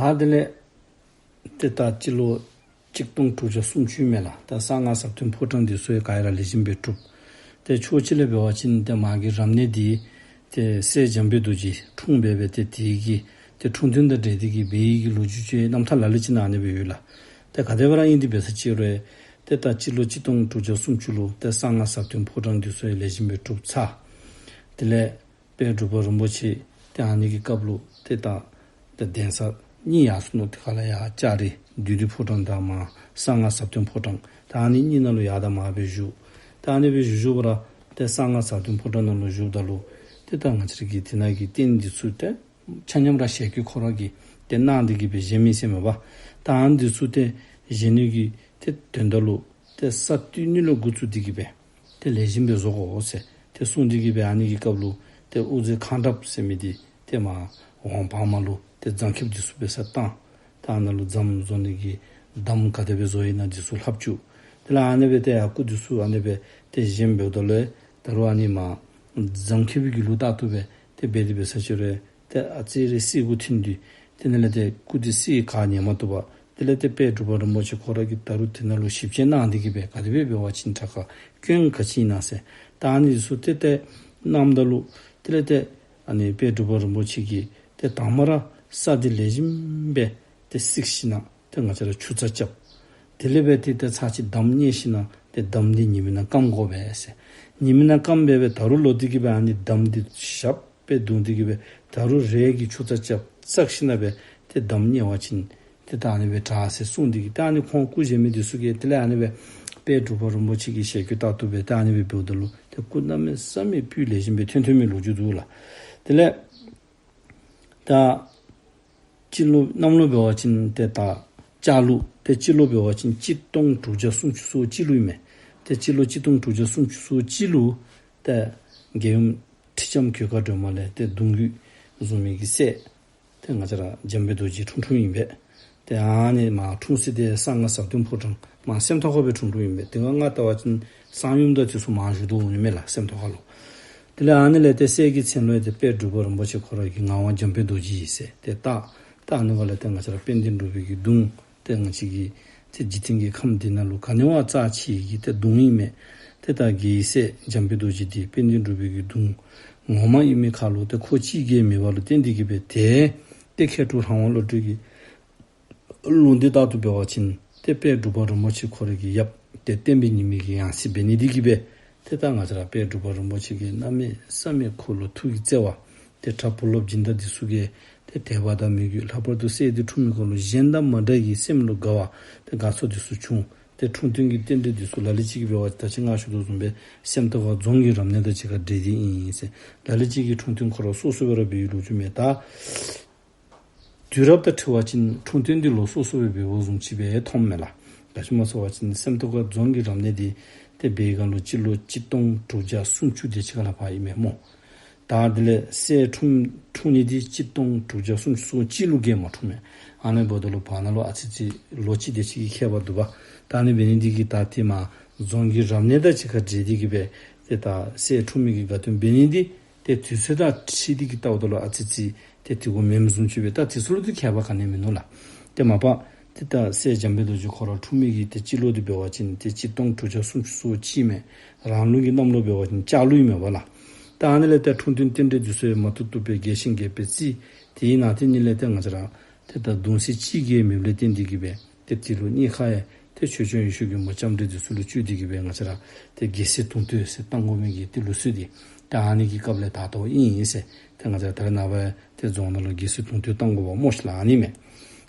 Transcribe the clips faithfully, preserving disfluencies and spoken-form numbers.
ད་དེ་ལས་ཏེ་ད་སྤྱི་ལོ་གཅིག་སྟོང་དྲུག་བརྒྱ་སུམ་ཅུ་མས་ལགས། ད་གསང་སྔགས་ཟབ་དོན་ཕོ་བྲང་འདི་ཚུ་ཡང་ག་ར་ལེགས་ཤོམ་སྦེ་གྲུབ། ཏེ་ཕྱོགས་གཅིག་ལས་འབད་བ་ཅིན་ཏེ་མ་གི་རབ་གནས་འདི་ཏེ་སྲས་འཇམ་དཔལ་རྡོ་རྗེ་འཁྲུངས་སྦེ་སྦེ་ཏེ་དེ་གི་ཏེ་འཁྲུངས་སྟོན་དང་འབྲེལ་ཏེ་གི་འབད་བའི་གི་ལོ་རྒྱུས་ཅིག་རྣམ་ཐར་ལ་ལུ་ཅིག་ནང་ཨ་ནི་སྦེ་ཡོད་ལགས། ཏེ་ག་དེ་སྦེ་ར་ཨིན་ཏེ་འབད་ས་ཅིག་རུང་ཏེ་ད་སྤྱི་ལོ་གཅིག་སྟོང་དྲུག་བརྒྱ་སུམ་ཅུ་ལུ་ཏེ་གསང་སྔགས་ཟབ་དོན་ཕོ་བྲང་འདི་ཚུ་ཡང་ལེགས་ཤོམ་སྦེ་གྲུབ་ཚར། དེ་ལས་དཔལ་འབྲུག་པ་རིན་པོ་ཆེ་ཏེ་ཨ་ནི་གི་སྐབས་ལུ་ཏེ་ད་ད་གདན་ས་གཉིས་ཡར་སོང་ནུག། ཏེ་ག་ལས་ཡར་ལྕགས་རི་བདུད་འདུལ་ཕོ་བྲང་དང་མར་གསང་སྔགས་ཟབ་དོན་ཕོ་བྲང་། ད་ཨ་ནི་གཉིས་ནང་ལུ་ཡར་དང་མར་སྦེ་བཞུགས། ད་ཨ་ནི་སྦེ་བཞུགས་བཞུགས་པ་ར་ཏེ་གསང་སྔགས་ཟབ་དོན་ཕོ་བྲང་ནང་ལུ་བཞུགསཔ་ད་ལུ་ཏེ་ད་ང་བཅས་ར་གི་དེ་ནང་གི་རྟེན་འདི་ཚུ་ཏེ་ཆ་མཉམ་ར་ཞལ་བཀོད་ཁོ་ར་གིས་ཏེ་གནང་སྟེ་གི་སྦེ་བཞེངས་མི་ཟེར་མས་པ། ད་ཨ་ནི་འདི་ཚུ་ཏེ་བཞེངས་ནི་གི་ཏེ་དོན་དག་ལུ་ཏེ་ས་བཏུལ་ནི་ལུ་འགོ་བཙུགས་ཏེ་གི་སྦེ་ཏེ་ལེགས་ཤོམ་སྦེ་བཟོ་དགོ་ཟེར་ཏེ་གསུངས་ཏེ་གི་སྦེ་ཨ་ནི་གི་སྐབས་ལུ་ཏེ་དབུ་མཛད་ཁང་གྲབས་ཟེར་མི་འདི་ཏེ་མར་ཝང་བར་མ་ལུ་ཏེ་རྫམ་ཁེབས་འདི་ཚུ་འབད་སར་བཏང་། ད་ཨ་ནཱ་ལུ་རྫམ་བཟོ་ནི་གི་འདམ་ག་དེ་སྦེ་བཟོ་ཡི་ན་འདི་ཚུ་ལྷབ་བཅུག། དེ་ལས་ཨ་ནི་སྦེ་ཏེ་ཡར་སྐུ་འདི་ཚུ་ཨ་ནི་སྦེ་ཏེ་བཞེངསམ་འབདཝ་ད་ལུ་ད་རུང་ཨ་ནི་མར་རྫམ་ཁེབས་ཀྱི་ལུ་ལྟར་དུ་སྦེ་ཏེ་འབད་དེ་འབད་ས་ཅིག་རུང་ཏེ་ཨ་ཙི་རེ་བསིལ་གུ་ཐོན་ཏེ་དེ་ནང་ལས་ཏེ་སྐུ་འདི་བསིལ་ག་ཉན་མ་བཏུབ་པར་དེ་ལས་ཏེ་དཔལ་འབྲུག་པ་རིན་པོ་ཆེ་ཁོ་ར་གིས་ད་རུང་དེ་ནང་ལུ་ཞིབ་དཔྱད་གནང་སྟེ་གི་སྦེ་ག་དེ་སྦེ་འབད་བ་ཅིན་དྲག་ག་སྐྱོན་ག་ཅི་ཨིན་ན་ཟེར་ད་ཨ་ནི་ཚུ་ཏེ་ཏེ་གནངམ་ད་ལུ་དེ་ལས་ཏེ་ཨ་ནི་དཔལ་འབྲུག་པ་རིན་པོ་ཆེ་གིས་ཏེ་དང་པ་ར་ས་འདི་ལེགས་ཤོམ་སྦེ་ཏེ་བསིལ་ཞིནམ་ཏེ་ང་བཅས་ར་ཆུ་རྩ་རྐྱབ། དེ་ལས་འབད་དེ་ཏེ་ཚར་གཅིག་འདམ་བསྙལ་ཞིནམ་ཏེ་འདམ་འདི་ཉི་མའི་ནང་སྐམ་དགོ་པས་ཟེར། ཉི་མའི་ནང་སྐམ་སྦེ་སྦེ་ད་རུང་ལོག་སྟེ་གི་སྦེ་ཨ་ནི་འདམ་འདི་ཞབས་སྦེ་བརྡུང་སྟེ་གི་སྦེ་ད་རུང་རེ་གི་ཆུ་རྩ་རྐྱབ་བཙག་ཞིནམ་སྦེ་ཏེ་འདམ་བསྙལ་བ་ཅིན་ཏེ་ད་ཨ་ནི་སྦེ་དྲག་ཟེར་གསུངས་ཏེ་གི་ད་ཨ་ནི་ཁོང་སྐུ་བཞེངས་མི་འདི་ཚུ་གིས་དེ་ལས་ཨ་ནི་སྦེ་དཔལ་འབྲུག་པ་རིན་པོ་ཆེ་གི་ཞལ་བཀོད་ལྟར་དུ་སྦེ་ད་ཨ་ནི་སྦེ་འབདཝ་ད་ལུ་ཏེ་སྐུ་གནམ་མེད་ས་མེད་སྤུས་ལེགས་ཤོམ་སྦེ་ཐོན་ཐོན་མི་ལོ་རྒྱུས་འདུག་ལགས། དེ་ལས་ད་སྤྱི་ལོ་གནམ་ལོ་འབད་བ་ཅིན་ཏེ་ད་ལྕགས་ལུག་ཏེ་སྤྱི་ལོ་འབད་བ་ཅིན་གཅིག་སྟོང་དྲུག་བརྒྱ་སུམ་ཅུ་སོ་གཅིག་ལུ་ཨིན་མས། ཏེ་སྤྱི་ལོ་གཅིག་སྟོང་དྲུག་བརྒྱ་སུམ་ཅུ་སོ་གཅིག་ལུ་ཏེ་རྒྱལ་ཡུམ་ཁྲི་ལྕམ་གོས་དཀར་སྒྲོལ་མ་ལས་ཏེ་གདུང་བརྒྱུད་བཟུང་མི་གི་སྲས་ཏེ་ང་བཅས་ར་འཇམ་དཔལ་རྡོ་རྗེ་འཁྲུངས་འཁྲུངསམ་ཨིན་པས། ཏེ་ཨ་ནི་མར་འཁྲུངས་ས་འདི་གསང་སྔགས་ཟབ་དོན་ཕོ་བྲང་མར་སེམས་རྟོགས་ཁ་སྦེ་འཁྲུངས་འཁྲུངསམ་ཨིན་པས། ཏེ་ང་ང་བལྟ་བ་ཅིན་གསང་ཡུམ་དང་དེ་ཚུ་མར་བཞུགས་དོ་འོང་ནི་མས་ལགས་སེམས་རྟོགས་ཁ་ལུ། དེ་ལས་ཨ་ནི་ལས་ཏེ་སྲས་ཀྱི་མཚན་ལུ་ཡང་ཏེ་དཔལ་འབྲུག་པ་རིན་པོ་ཆེ་ཁོ་ར་གིས་ངག་དབང་འཇམ་དཔལ་རྡོ་རྗེ་ཟེར་ཏེ་བཏགས། ད་ཨ་ནི་སྒང་ལས་ཏེ་ང་བཅས་ར་དཔལ་ལྡན་འབྲུག་པའི་གི་གདུང་ཏེ་ང་བཅས་ཀྱི་ཏེ་འཇིག་རྟེན་གྱི་ཁམས་འདི་ནང་ལུ་ག་ནི་བ་རྩ་ཆེ་གི་ཏེ་གདུང་ཨིན་མས། ཏེ་ད་རྒྱལ་བའི་སྲས་འཇམ་དཔལ་རྡོ་རྗེ་འདི་དཔལ་ལྡན་འབྲུག་པའི་གི་གདུང་ངོ་མ་ཨིན་མི་ཁར་ལུ་ཏེ་ཁོ་གཅིག་གིས་མེད་པ་ལུ་བརྟེན་ཏེ་གི་སྦེ་ཏེ་ཏེ་མཁས་གྲུབ་ལྷ་དབང་བློ་གྲོས་ཀྱི་ལུང་བསྟན་ལྟར་དུ་འབད་བ་ཅིན་ཏེ་དཔལ་འབྲུག་པ་རིན་པོ་ཆེ་ཁོ་ར་གི་ཡབ་ཏེ་བསྟན་པའི་ཉི་མ་གི་ཡང་སྲིད་འབད་ནི་འདི་གིས་སྦེ་ཏེ་ད་ང་བཅས་ར་དཔལ་འབྲུག་པ་རིན་པོ་ཆེ་གིས་གནམ་མེད་ས་མེད་ཁོ་ལུ་ཐུགས་ཀྱི་བརྩེ་བ་ཏེ་གྲྭ་བུ་སློབ་སྦྱིན་བདག་འདི་ཚུ་གིས་ཏེ་དད་པ་དང་མོས་གུས་ལྷག་པར་དུ་སྲས་འདི་འཁྲུངས་མི་ཁར་ལུ་གཞན་དང་མ་འདྲ་བའི་སེམས་ལུ་དགའ་བ་ཏེ་དགའ་ཚོར་འདི་ཚུ་བྱུང་། ཏེ་འཁྲུངས་སྟོན་གྱི་རྟེན་འབྲེལ་འདི་ཚུ་ལ་ལུ་ཅིག་གིས་འབད་བ་ཅིན་ད་ཅི་ང་ཞུ་དོ་བཟུམ་སྦེ་སེམས་རྟོགས་ཁ་རྫོང་གི་རབ་གནས་དང་གཅིག་ཁར་འབྲེལ་ཏེ་ཨིན་ཟེར། ལ་ལུ་ཅིག་གིས་འཁྲུངས་སྟོན་ཁོ་ར་སོ་སོ་སྦེ་ར་འབད་བའི་ལོ་རྒྱུས་མས། ད་དུས་རབས་དང་འཁྲིལ་བ་ཅིན་འཁྲུངས་སྟོན་འདི་ལོག་སོ་སོ་སྦེ་འབདཝ་བཟུམ་ཅིག་སྦེ་མཐོངམ་མས་ལགས། ག་ཅི་སྨོ་ཟེར་བ་ཅིན་སེམས་རྟོགས་ཁ་རྫོང་གི་རབ་གནས་འདི་ཏེ་འབད་བའི་སྒང་ལུ་སྤྱི་ལོ་གཅིག་སྟོང་དྲུག་བརྒྱ་སུམ་ཅུ་དེ་ཅིག་ཁར་ལུ་འབད་ཡི་མས་སྨོ། ད་དེ་ལས་སྲས་འཁྲུངས་འཁྲུངས་ནི་འདི་གཅིག་སྟོང་དྲུག་བརྒྱ་སུམ་ཅུ་སོ་གཅིག་ལུ་གིས་མ་འཁྲུངས་མས། ཨ་ནི་འབདཝ་ད་ལུ་བར་ན་ལུ་ཨ་ཙི་ཙི་ལོ་གཅིག་དེ་ཅིག་གི་ཁྱད་པར་འདུག་པ། ད་ཨ་ནི་འབད་ནི་འདི་གིས་ད་ཏེ་མར་རྫོང་གི་རབ་གནས་དང་གཅིག་ཁར་འབྲེལ་ཏེ་གི་སྦེ་ཏེ་ད་སྲས་འཁྲུངས་མི་གི་དགའ་སྟོན་འབད་ནི་འདི་ཏེ་དུས་ཚོད་དང་འཁྲིལ་ཏེ་གི་བལྟཝ་ད་ལུ་ཨ་ཙི་ཙི་ཏེ་དེ་གུ་མེནམ་བཟུམ་ཅིག་སྦེ། ད་དུས་ཚོད་ལུ་ཏེ་ཁྱད་པར་ག་ནི་མིན་ནུག་ལགས། ཏེ་མ་པ་ཏེ་ད་སྲས་འཇམ་དཔལ་རྡོ་རྗེ་ཁོ་ར་འཁྲུངས་མི་གི་ཏེ་སྤྱི་ལོ་འདི་འབད་བ་ཅིན་ཏེ་གཅིག་སྟོང་དྲུག་བརྒྱ་སུམ་ཅུ་སོ་གཅིག་མས། རང་ལུགས་ཀྱི་གནམ་ལོ་འབད་བ་ཅིན་ལྕགས་ལུག་ཨིན་མས་པ་ལགས། ད་ཨ་ནི་ལས་ཏེ་འཁྲུངས་སྟོན་རྟེན་འབྲེལ་འདི་ཚུ་ཡང་མ་བཏུབ་བཏུབ་སྦེ་རྒྱས་ཤིང་རྒྱས་པའི་རྩིས། དེའི་ནང་ཏེ་ཨ་ནི་ལས་ཏེ་ང་བཅས་ར་ཏེ་ད་གདུང་སྲས་གཅིག་གིས་མེདཔ་ལས་བརྟེན་ཏེ་གི་སྦེ་ཏེ་དེ་ལུ་གཉིས་ཁར་ཡང་ཏེ་ཆོས་སྐྱོང་ཡེ་ཤེས་མགོན་པོ་ལྕམ་དྲལ་འདི་ཚུ་ལུ་བཅོལ་ཏེ་གི་སྦེ་ང་བཅས་ར་ཏེ་རྒྱལ་སྲས་གདུང་སྟོད་ཟེར་བཏང་དགོ་མི་གི་ཏེ་ལུགས་སྲོལ་འདི་ཏེ་ཨ་ནི་གི་སྐབས་ལས་དར་དརཝ་ཨིན་ཟེར། ཏེ་ང་བཅས་ར་ད་རེས་ནངས་པ་ཏེ་རྫོང་ནང་ལུ་རྒྱལ་སྲས་གདུང་སྟོད་བཏང་དགོཔ་སྨོ་ཤིག་ལགས། ཨ་ནི་མས།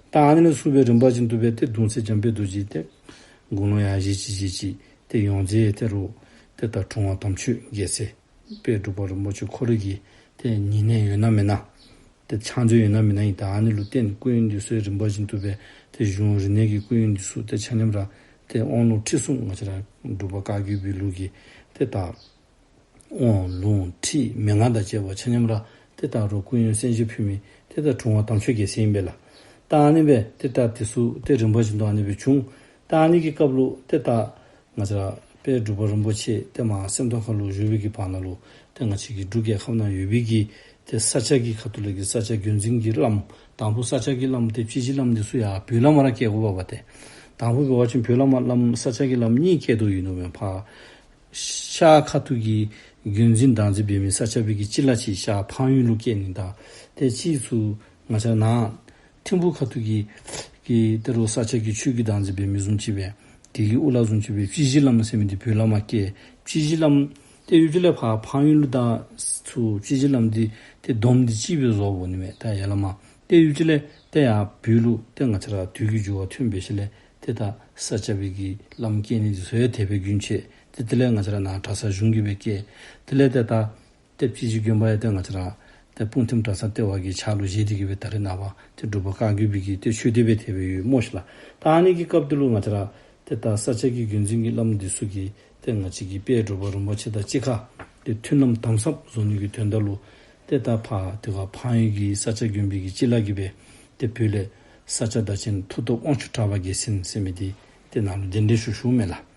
ད་ཨ་ནི་ལས་ཚུར་སྦེ་རིམ་པ་བཞིན་དུ་སྦེ་ཏེ་གདུང་སྲས་འཇམ་དཔལ་རྡོ་རྗེ་ཏེ་དགུང་ལོ་ཡང་བཞེས་ཅི་བཞེས་ཅི་ཏེ་ཡོངས་འཛིན་ཏེ་རུ་ཏེ་ད་དྲུང་པ་དམ་ཆོས་རྒྱལ་མཚན་དཔལ་འབྲུག་པ་རིན་པོ་ཆེ་ཁོ་ར་གི་ཏེ་ཉེ་གནས་ཡོད་ན་མེན་ན། ཏེ་ཕྱག་མཛོད་ཡོད་ན་མེན་ན་ཨིན། ད་ཨ་ནི་ལུ་བརྟེན་སྐུ་ཡོན་འདི་ཚུ་རིམ་པ་བཞིན་དུ་སྦེ་ཏེ་གཞུང་རིག་གནས་ཀྱི་སྐུ་ཡོན་འདི་ཚུ་ཏེ་ཆ་མཉམ་ར་ཏེ་དབང་ལུང་ཁྲིད་གསུམ་ང་བཅས་ར་འབྲུག་པ་བཀའ་བརྒྱུད་པའི་ལུགས་ཀྱི་ཏེ་ད་དབང་ལུང་ཁྲིད་མན་ངག་དང་བཅས་པ་ཆ་མཉམ་ར་ཏེ་ད་རུང་སྐུ་ཡོན་གསན་བཞེས་ཕུལ་མི་ཏེ་ད་དྲུང་པ་དམ་ཆོས་རྒྱལ་མཚན་ཨིན་པས་ལགས། ད་ཨ་ནི་སྦེ་ཏེ་ད་དེ་ཚུ་ཏེ་རིམ་པ་བཞིན་དུ་ཨ་ནི་སྦེ་བྱུང་། ད་ཨ་ནི་གི་སྐབས་ལུ་ཏེ་ད་ང་བཅས་ར་དཔལ་འབྲུག་པ་རིན་པོ་ཆེ་ཏེ་མར་སེམས་རྟོགས་ཁ་ལུ་བཞུགས་པའི་གི་བར་ན་ལུ་ཏེ་ང་བཅས་ཀྱི་འབྲུག་རྒྱལ་ཁབ་ནང་ཡོད་པའི་གི་ཏེ་ས་སྐྱ་གི་ཁ་ཐུག་ལས་ཀྱི་ས་སྐྱ་རྒྱུན་འཛིན་གྱི་བླམ་ དང་ཕུ་ས་སྐྱ་གི་བླམ་ཏེ་སྤྱི་གཞི་བླམ་འདི་ཚུ་ཡང་བོད་ལས་མར་ར་བསྐྱལ་དགོཔ་འབད་དེ། དང་ཕུ་འབད་བ་ཅིན་བོད་ལས་མར་བླམ་ས་སྐྱ་གི་བླམ་གཉིས་བསྐྱལ་དོ་ཡོད་ནུག་མས། ཕར་ཤར་ཁ་ཐུག་གི་རྒྱུན་འཛིན་བདག་འཛིན་འབད་མི་ས་སྐྱ་པའི་གི་སྤྱི་བླ་ཅིག་ཤར་ཕངས་ཡུལ་ལུ་བསྐྱལ་ནི་དང་། ཏེ་གཅིག་ཚུར་ང་བཅས་ནཱ་ཐིམ་ཕུ་ཁ་ཐུག་གི་གི་ཏེ་རུང་ས་སྐྱ་གི་ཆོས་ཀྱི་བདག་འཛིན་འབད་མི་བཟུམ་ཅིག་སྦེ་དེ་གི་དབུ་བླ་བཟུམ་ཅིག་སྦེ་སྤྱི་གཞི་བླམ་ཟེར་མི་འདི་བོད་ལས་མར་བསྐྱལ། སྤྱི་གཞི་བླམ་ཏེ་ཡུལ་དེ་ལས་ཕར་ཕངས་ཡུལ་ལུ་ད་ཚུར་སྤྱི་གཞི་བླམ་འདི་ཏེ་བསྡོམས་ཏེ་གཅིག་སྦེ་བཟོ་འོང་ནི་མས། ད་ཡར་ལས་མར་ཏེ་ཡུལ་དེ་ལས་ཏེ་ཡར་བོད་ལུ་ཏེ་ང་བཅས་ར་དུས་ཀྱི་འགྱུར་བ་ཐོན་འབད་ཞིནམ་ལས་ཏེ་ད་ས་སྐྱ་པའི་གི་བླམ་བསྐྱལ་ནི་འདི་ཚུ་ཡང་དེ་སྦེ་རྒྱུན་ཆད། ཏེ་དེ་ལས་ང་བཅས་ར་ནཱ་གྲྭ་ཚང་གཞུང་གིས་སྦེ་བསྐྱལ། དེ་ལས་ཏེ་ད་ཏེ་སྤྱི་གཞི་དགོན་པ་ཡང་ཏེ་ང་བཅས་ར་ཏེ་སྤུངས་ཐིམ་གྲྭ་ཚང་ལྟེ་བ་གི་ཕྱག་ལུ་བཞེས་ཏེ་གི་སྦེ་ད་རེས་ནངས་པ་ཏེ་འབྲུག་པ་བཀའ་བརྒྱུད་པའི་གི་ཏེ་ཆོས་སྡེ་སྦེ་དེ་སྦེ་ཡོད་སྨོ་ཤིག་ལགས། ད་ཨ་ནི་གི་སྐབས་དེ་ལུ་ང་བཅས་ར་ཏེ་ད་ས་སྐྱ་གི་རྒྱུན་འཛིན་གྱི་བླམ་འདི་ཚུ་གིས་ཏེ་ང་བཅས་ཀྱི་དཔལ་འབྲུག་པ་རིན་པོ་ཆེ་དང་གཅིག་ཁར་ཏེ་མཐུན་ལམ་དམ་ཟབ་བཟོ་ནི་གི་དོན་དག་ལུ་ཏེ་ད་ཕར་ཏེ་ཕར་ཕངས་ཡུལ་གྱི་ས་སྐྱ་དགོན་པའི་གི་སྤྱི་བླ་གིས་སྦེ་ཏེ་བོད་ལས་ས་སྐྱ་བདག་ཆེན་མཐུ་སྟོབས་དབང་ཕྱུག་གྲགས་པ་རྒྱལ་མཚན་ཟེར་མི་འདི་ཏེ་ནཱ་ལུ་གདན་འདྲེན་ཞུ་ཞུཝ་མས་ལགས།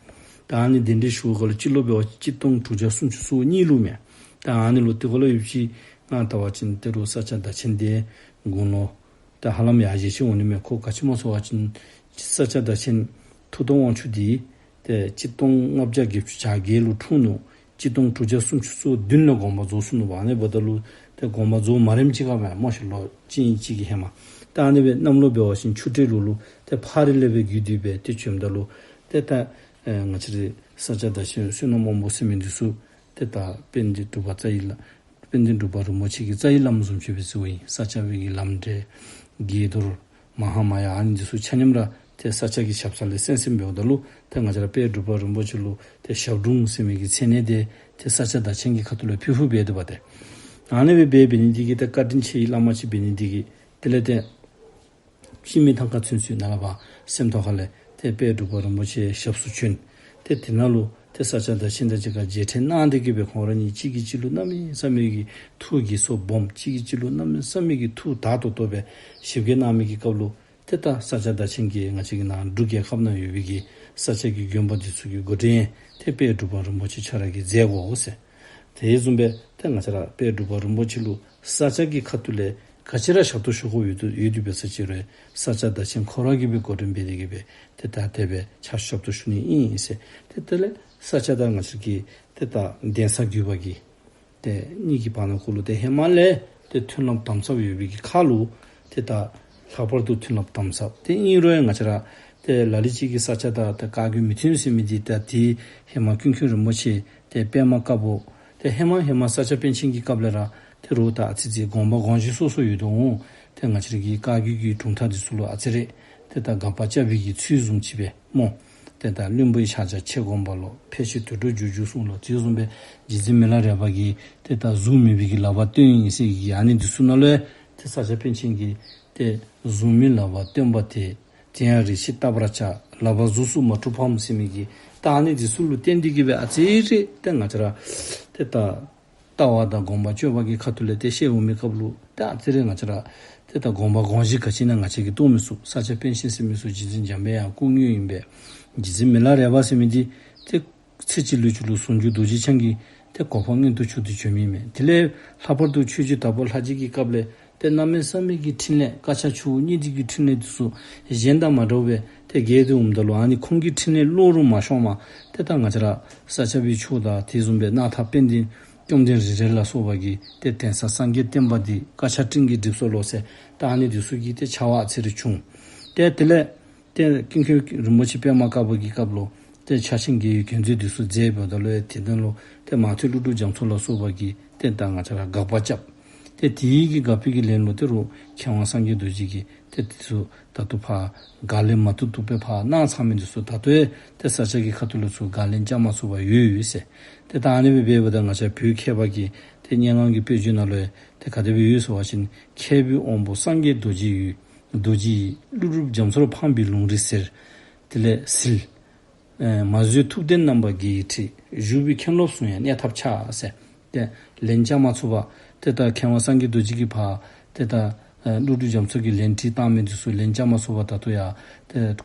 ད་ཨ་ནི་གདན་འདྲེན་ཞུ་སྒང་ལུ་སྤྱི་ལོ་འབད་བ་ཅིན་གཅིག་སྟོང་དྲུག་བརྒྱ་སུམ་ཅུ་སོ་གཉིས་ལུ་མས། ད་ཨ་ནི་ལུ་ཏེ་ཁོ་ལུ་ཡུདཔ་ཅིག་ང་བལྟ་བ་ཅིན་ཏེ་རུང་ས་སྐྱ་བདག་ཆེན་འདི་དགུང་ལོ་ད་ཧ་ལམ་ཡར་བཞེས་ཅི་འོང་ནི་མས། ཁོ་ག་ཅི་སྨོ་ཟེར་བ་ཅིན་ས་སྐྱ་བདག་ཆེན་མཐུ་སྟོབས་དབང་ཕྱུག་འདི་ཏེ་གཅིག་སྟོང་ལྔ་བརྒྱ་བརྒྱད་ཅུ་གྱ་བརྒྱད་ལུ་འཁྲུངས་ནུག། གཅིག་སྟོང་དྲུག་བརྒྱ་སུམ་ཅུ་སོ་བདུན་ལུ་དགོངས་པ་རྫོགས་སོ་ནུག་པ། ཨ་ནི་འབདཝ་ད་ལུ་ཏེ་དགོངས་པ་རྫོགས་མ་རནམ་ཅིག་ཁར་སྦེ་སྨོ་ཤིག་ལོ་གཅིག་གཅིག་གི་ཧེ་མ། ད་ཨ་ནི་སྦེ་གནམ་ལོ་འབད་བ་ཅིན་ཆུ་སྤྲེལ་ལོ་ལུ་ཏེ་ཕག་རི་ལས་སྦེ་བརྒྱུད་དེ་སྦེ་ཏེ་བྱོནམ་ད་ལུ་ཏེ་ད་ཨེ་ང་བཅས་རའི་ས་སྐྱ་བདག་ཆེན་བསོད་ནམས་དབང་པོ་ཟེར་མི་འདི་ཚུ་ཏེ་ད་དཔལ་ལྡན་འབྲུག་པ་རྩ་བའི་བླ་དཔལ་ལྡན་འབྲུག་པ་རིན་པོ་ཆེ་གི་རྩ་བའི་བླམ་བཟུམ་ཅིག་སྦེ་གཟིགས་པ་ཨིན། ས་སྐྱ་པའི་གི་ལམ་འབྲས་དགྱེས་རྡོར་མ་ཧཱ་མ་ཡ་ཨ་ནི་འདི་ཚུ་ཆ་མཉམ་ར་ཏེ་ས་སྐྱ་གི་ཞབས་ས་ལས་གསན་གསནམ་འབདཝ་ད་ལུ་ཏེ་ང་བཅས་ར་དཔལ་འབྲུག་པ་རིན་པོ་ཆེ་ལུ་ཏེ་ཞབས་དྲུང་ཟེར་མི་གི་མཚན་གནས་འདི་ཏེ་ས་སྐྱ་བདག་ཆེན་གྱི་ཁ་ཐུག་ལས་ཕུལ་ཕུལཝ་འབད་དོ་པ་ཏེ། ཨ་ནི་སྦེ་འབད་འབད་ནི་འདི་གིས་ཏེ་བཀའ་དྲིན་ཆེ་བའི་བླ་མ་ཅིག་འབད་ནི་འདི་གིས་དེ་ལས་ཏེ་སྤྱི་མི་ཐང་ཁ་ཚུན་ཚོད་ནཱ་ལས་ཕར་སེམས་རྟོགས་ཁ་ལས་ཏེ་དཔལ་འབྲུག་པ་རིན་པོ་ཆེ་ཞབས་སུ་བྱོན། ཏེ་དེ་ནང་ལུ་ཏེ་ས་སྐྱ་བདག་ཆེན་དང་གཅིག་ཁར་མཇལ་འཕྲད་གནང་སྟེ་གི་སྦེ་ཁོང་ར་གཉིས་གཅིག་གིས་གཅིག་ལུ་གནམ་མེད་ས་མེད་ཀྱི་ཐུགས་དགྱེས་སོ་སྦོམ་གཅིག་གིས་གཅིག་ལུ་གནམ་མེད་ས་མེད་ཀྱི་ཐུགས་དག་ཏོག་ཏོ་སྦེ་ཞིབ་རྒྱས་གནང་མི་གི་སྐབས་ལུ་ཏེ་ད་ས་སྐྱ་བདག་ཆེན་གྱིས་ང་བཅས་ཀྱི་ནཱ་འབྲུག་རྒྱལ་ཁབ་ནང་ཡོད་པའི་གི་ས་སྐྱ་གི་དགོན་པ་འདི་ཚུ་གི་འགོ་འདྲེན་ཏེ་དཔལ་འབྲུག་པ་རིན་པོ་ཆེ་ཁྱོད་ར་གིས་མཛད་དགོ་ཟེར། དེ་བཟུམ་སྦེ་ཏེ་ང་བཅས་ར་དཔལ་འབྲུག་པ་རིན་པོ་ཆེ་ལུ་ས་སྐྱ་གི་ཁ་ཐུག་ལས་ག་ཅི་ར་ཞབས་ཏོག་ཞུ་དགོཔ་ཡོད་དོ་ཡོད་དེ་འབད་ས་ཅིག་རུང་ས་སྐྱ་བདག་ཆེན་ཁོ་ར་གིས་སྦེ་འགོ་འདྲེན་འབད་དེ་གི་སྦེ་ཏེ་ད་དེ་སྦེ་ཕྱག་ཞབས་ཏོག་ཞུ་ནི་ཨིན་ཟེར། ཏེ་དེ་ལས་ས་སྐྱ་དང་ང་བཅས་ཀྱི་ཏེ་ད་གདན་ས་བརྒྱུད་པ་གི་ཏེ་གཉིས་ཀྱི་བར་ན་གུ་ལུ་ཏེ་ཧེ་མ་ལས་ཏེ་མཐུན་ལམ་དམ་ཟབ་ཡོད་པའི་གི་ཁར་ལུ་ཏེ་ད་ལྷག་པར་དུ་མཐུན་ལམ་དམ་ཟབ་ཏེ་ཨིན་རུང་ཡང་ང་བཅས་ར་ཏེ་ལ་ལུ་ཅིག་གིས་ས་སྐྱ་དང་ཏེ་བཀའ་བརྒྱུད་མི་མཐུན་ཟེར་མི་འདི་ད་ཏེ་ཧེ་མ་ཀུན་མཁྱེན་རིན་པོ་ཆེ་ཏེ་པདྨ་དཀར་པོ་ཏེ་ཧེ་མ་ཧེ་མ་ས་སྐྱ་པཎ་ཆེན་གྱི་སྐབས་ལས་ར་ཏེ་རུང་ད་ཨ་ཙི་ཙི་དགོངས་པ་དགོངས་གཞི་སོ་སོ་ཡོད་དོ་འོང་། ཏེ་ང་བཅས་ར་གི་བཀའ་བརྒྱུད་ཀྱི་གྲུབ་མཐའ་འདི་ཚུ་ལུ་ཨ་ཙི་རེ་ཏེ་ད་དགག་པ་རྐྱབ་པའི་གི་ཚུལ་བཟུམ་ཅིག་སྦེ་སྨོ། ཏེ་ད་བླུན་པོའི་ཕྱག་རྒྱ་ཆེ་སྒོམ་པ་ལོ། ཕལ་ཆེར་དུད་འགྲོ་འཇུག་འཇུག་གསུངས་ལོ། དེ་བཟུམ་སྦེ་རྗེ་བཙུན་མི་ལ་རས་པ་གིས་ཏེ་ད་གཟུགས་མེད་པའི་གི་ལག་པ་སྟོན་ཡི་ཟེར་གི་ཨ་ནི་འདི་ཚུ་ནང་ལུ་ཏེ་ས་སྐྱ་པཎ་ཆེན་གྱིས་ཏེ་གཟུགས་མེད་ལག་པ་སྟོན་པ་དེས། དེ་ཡང་རེ་ཞིག་བལྟ་བར་བྱ། ལག་པ་གཟུགས་སུ་མ་གྲུབ་བམ་ཟེར་མི་གི་ད་ཨ་ནི་འདི་ཚུ་ལུ་བརྟེན་ཏེ་གི་སྦེ་ཨ་ཙི་རེ་ཏེ་ང་བཅས་ར་ཏེ་ད་ལྟ་བ་དང་སྒོམ་པ་སྤྱོད་པ་གི་ཁ་ཐུག་ལས་ཏེ་བཤད་འོང་མི་སྐབས་ལུ་ཏེ་ཨ་ཙི་རེ་ང་བཅས་ར་ཏེ་ད་དགོངས་པ་དགོངས་གཞི་ག་ཅི་ཨིན་ན་ང་བཅས་ཀྱིས་རྟོགས་མི་ཚུགས། ས་སྐྱ་པཎ་ཆེན་ཟེར་མི་ཚུ་རྗེ་བཙུན་འཇམ་དཔལ་དབྱངས་སྐུ་དངོས་ཨིན་པས། རྗེ་བཙུན་མི་ལ་རས་པ་ཟེར་མི་འདི་ཏེ་ཚེ་གཅིག་ལུས་གཅིག་ལུ་ཟུང་འཇུག་རྡོ་རྗེ་འཆང་གི་ཏེ་གོ་འཕང་མངོན་དུ་གྱུར་ཏེ་བྱོན་མི་མས། དེ་ལས་ལྷག་པར་དུ་ཆོས་རྗེ་དྭགས་པོ་ལྷ་རྗེ་གི་སྐབས་ལས་ཏེ་གནམ་མེད་ས་མེད་ཀྱི་ཕྲིན་ལས་དཀར་ཆག་ཆུ་བོ་གཉིས་འདི་གི་ཕྲིན་ལས་འདི་ཚུ་གཞན་དང་མ་འདྲཝ་སྦེ་ཏེ་རྒྱས་ཏེ་འོངམ་ད་ལུ་ཨ་ནི་ཁོང་གི་ཕྲིན་ལས་བློ་རུ་མ་ཤོངམ་ཏེ་ད་ང་བཅས་ར་ས་སྐྱ་པའི་ཆོས་དང་དེ་བཟུམ་སྦེ་སྣར་ཐང་དཔལ་ལྡན་བཅོམ་ལྡན་རིག་རལ་ལ་སོགས་པ་གི་ཏེ་གདན་ས་སངས་རྒྱས་བསྟན་པ་འདི་དཀར་ཆག་སྤྲིན་གྱིས་བསྒྲིབས་སོ་ལོ་ཟེར། ད་ཨ་ནི་འདི་ཚུ་གི་ཏེ་བྱ་བ་ཨ་ཙི་རེ་བྱུང་། ཏེ་དེ་ལས་ཏེ་ཀུན་མཁྱེན་རིན་པོ་ཆེ་པདྨ་དཀར་པོ་གི་སྐབས་ལུ་ཏེ་ཕྱག་ཆེན་དགེ་བའི་གྱོན་མཛོད་འདི་ཚུ་མཛད་འབདཝ་ད་ལུ་ཡང་དེ་དོན་ལུ་ཏེ་མང་ཐོས་ཀླུ་སྒྲུབ་རྒྱ་མཚོ་ལ་སོགས་པ་གིས་ཏེ་ད་ང་བཅས་ར་དགག་པ་རྐྱབ། ཏེ་དེ་གི་དགག་པའི་གི་ལན་ལུ་ཏེ་རུང་མཁས་དབང་སངས་རྒྱས་རྡོ་རྗེ་གིས་ཏེ་དེ་ཚུ་ད་ལྟོ་ཕར་དགག་ལན་མ་ཐུབ་ཐུབ་སྦེ་ཕར་གནང་ཚར་མི་འདི་ཚུ་ད་ལྟོ་ཡང་ཏེ་ས་སྐྱ་གི་ཁ་ཐུག་ལས་ཚུར་དགག་ལན་རྐྱབ་མ་ཚུགས་པར་ཡོད་ཡོད་ཟེར། ཏེ་ད་ཨ་ནི་སྦེ་འབདཝ་ད་ང་བཅས་བོད་མཁས་པ་གི་ཏེ་སྙན་ངག་གི་དཔེ་བརྗོད་ནང་ལུ་ཡང་ཏེ་ག་དེ་སྦེ་ཡོད་ཟེར་བ་ཅིན་མཁས་པའི་དབང་པོ་སངས་རྒྱས་རྡོ་རྗེ་ཡི། རྡོ་རྗེ་ཡིས། ཀླུ་སྒྲུབ་རྒྱ་མཚོར་འཕངས་པའི་ལུང་རིགས་གསེར། དེ་ལས་ཟིལ། ཨེ་མ་བཟོད་ཐུབ་བསྟན་རྣམ་པ་དགེ་ཡི་ཁྲིད། བཞུགས་པའི་མཁན་སློབ་སུ་ཡང་གནས་ཐབས་ཆག་ཟེར། ཏེ་ལན་རྐྱབ་མ་ཚུགས་པར་ཏེ་ད་མཁས་དབང་སངས་རྒྱས་རྡོ་རྗེ་གིས་ཕར་ཏེ་ད་ཨེ་ཀླུ་སྒྲུབ་རྒྱ་མཚོ་གིས་ལན་བྲིས་བཏང་མི་འདི་ཚུ་ལན་རྐྱབ་མ་ཚུགས་པར་ད་ལྟོ་ཡང་ཏེ་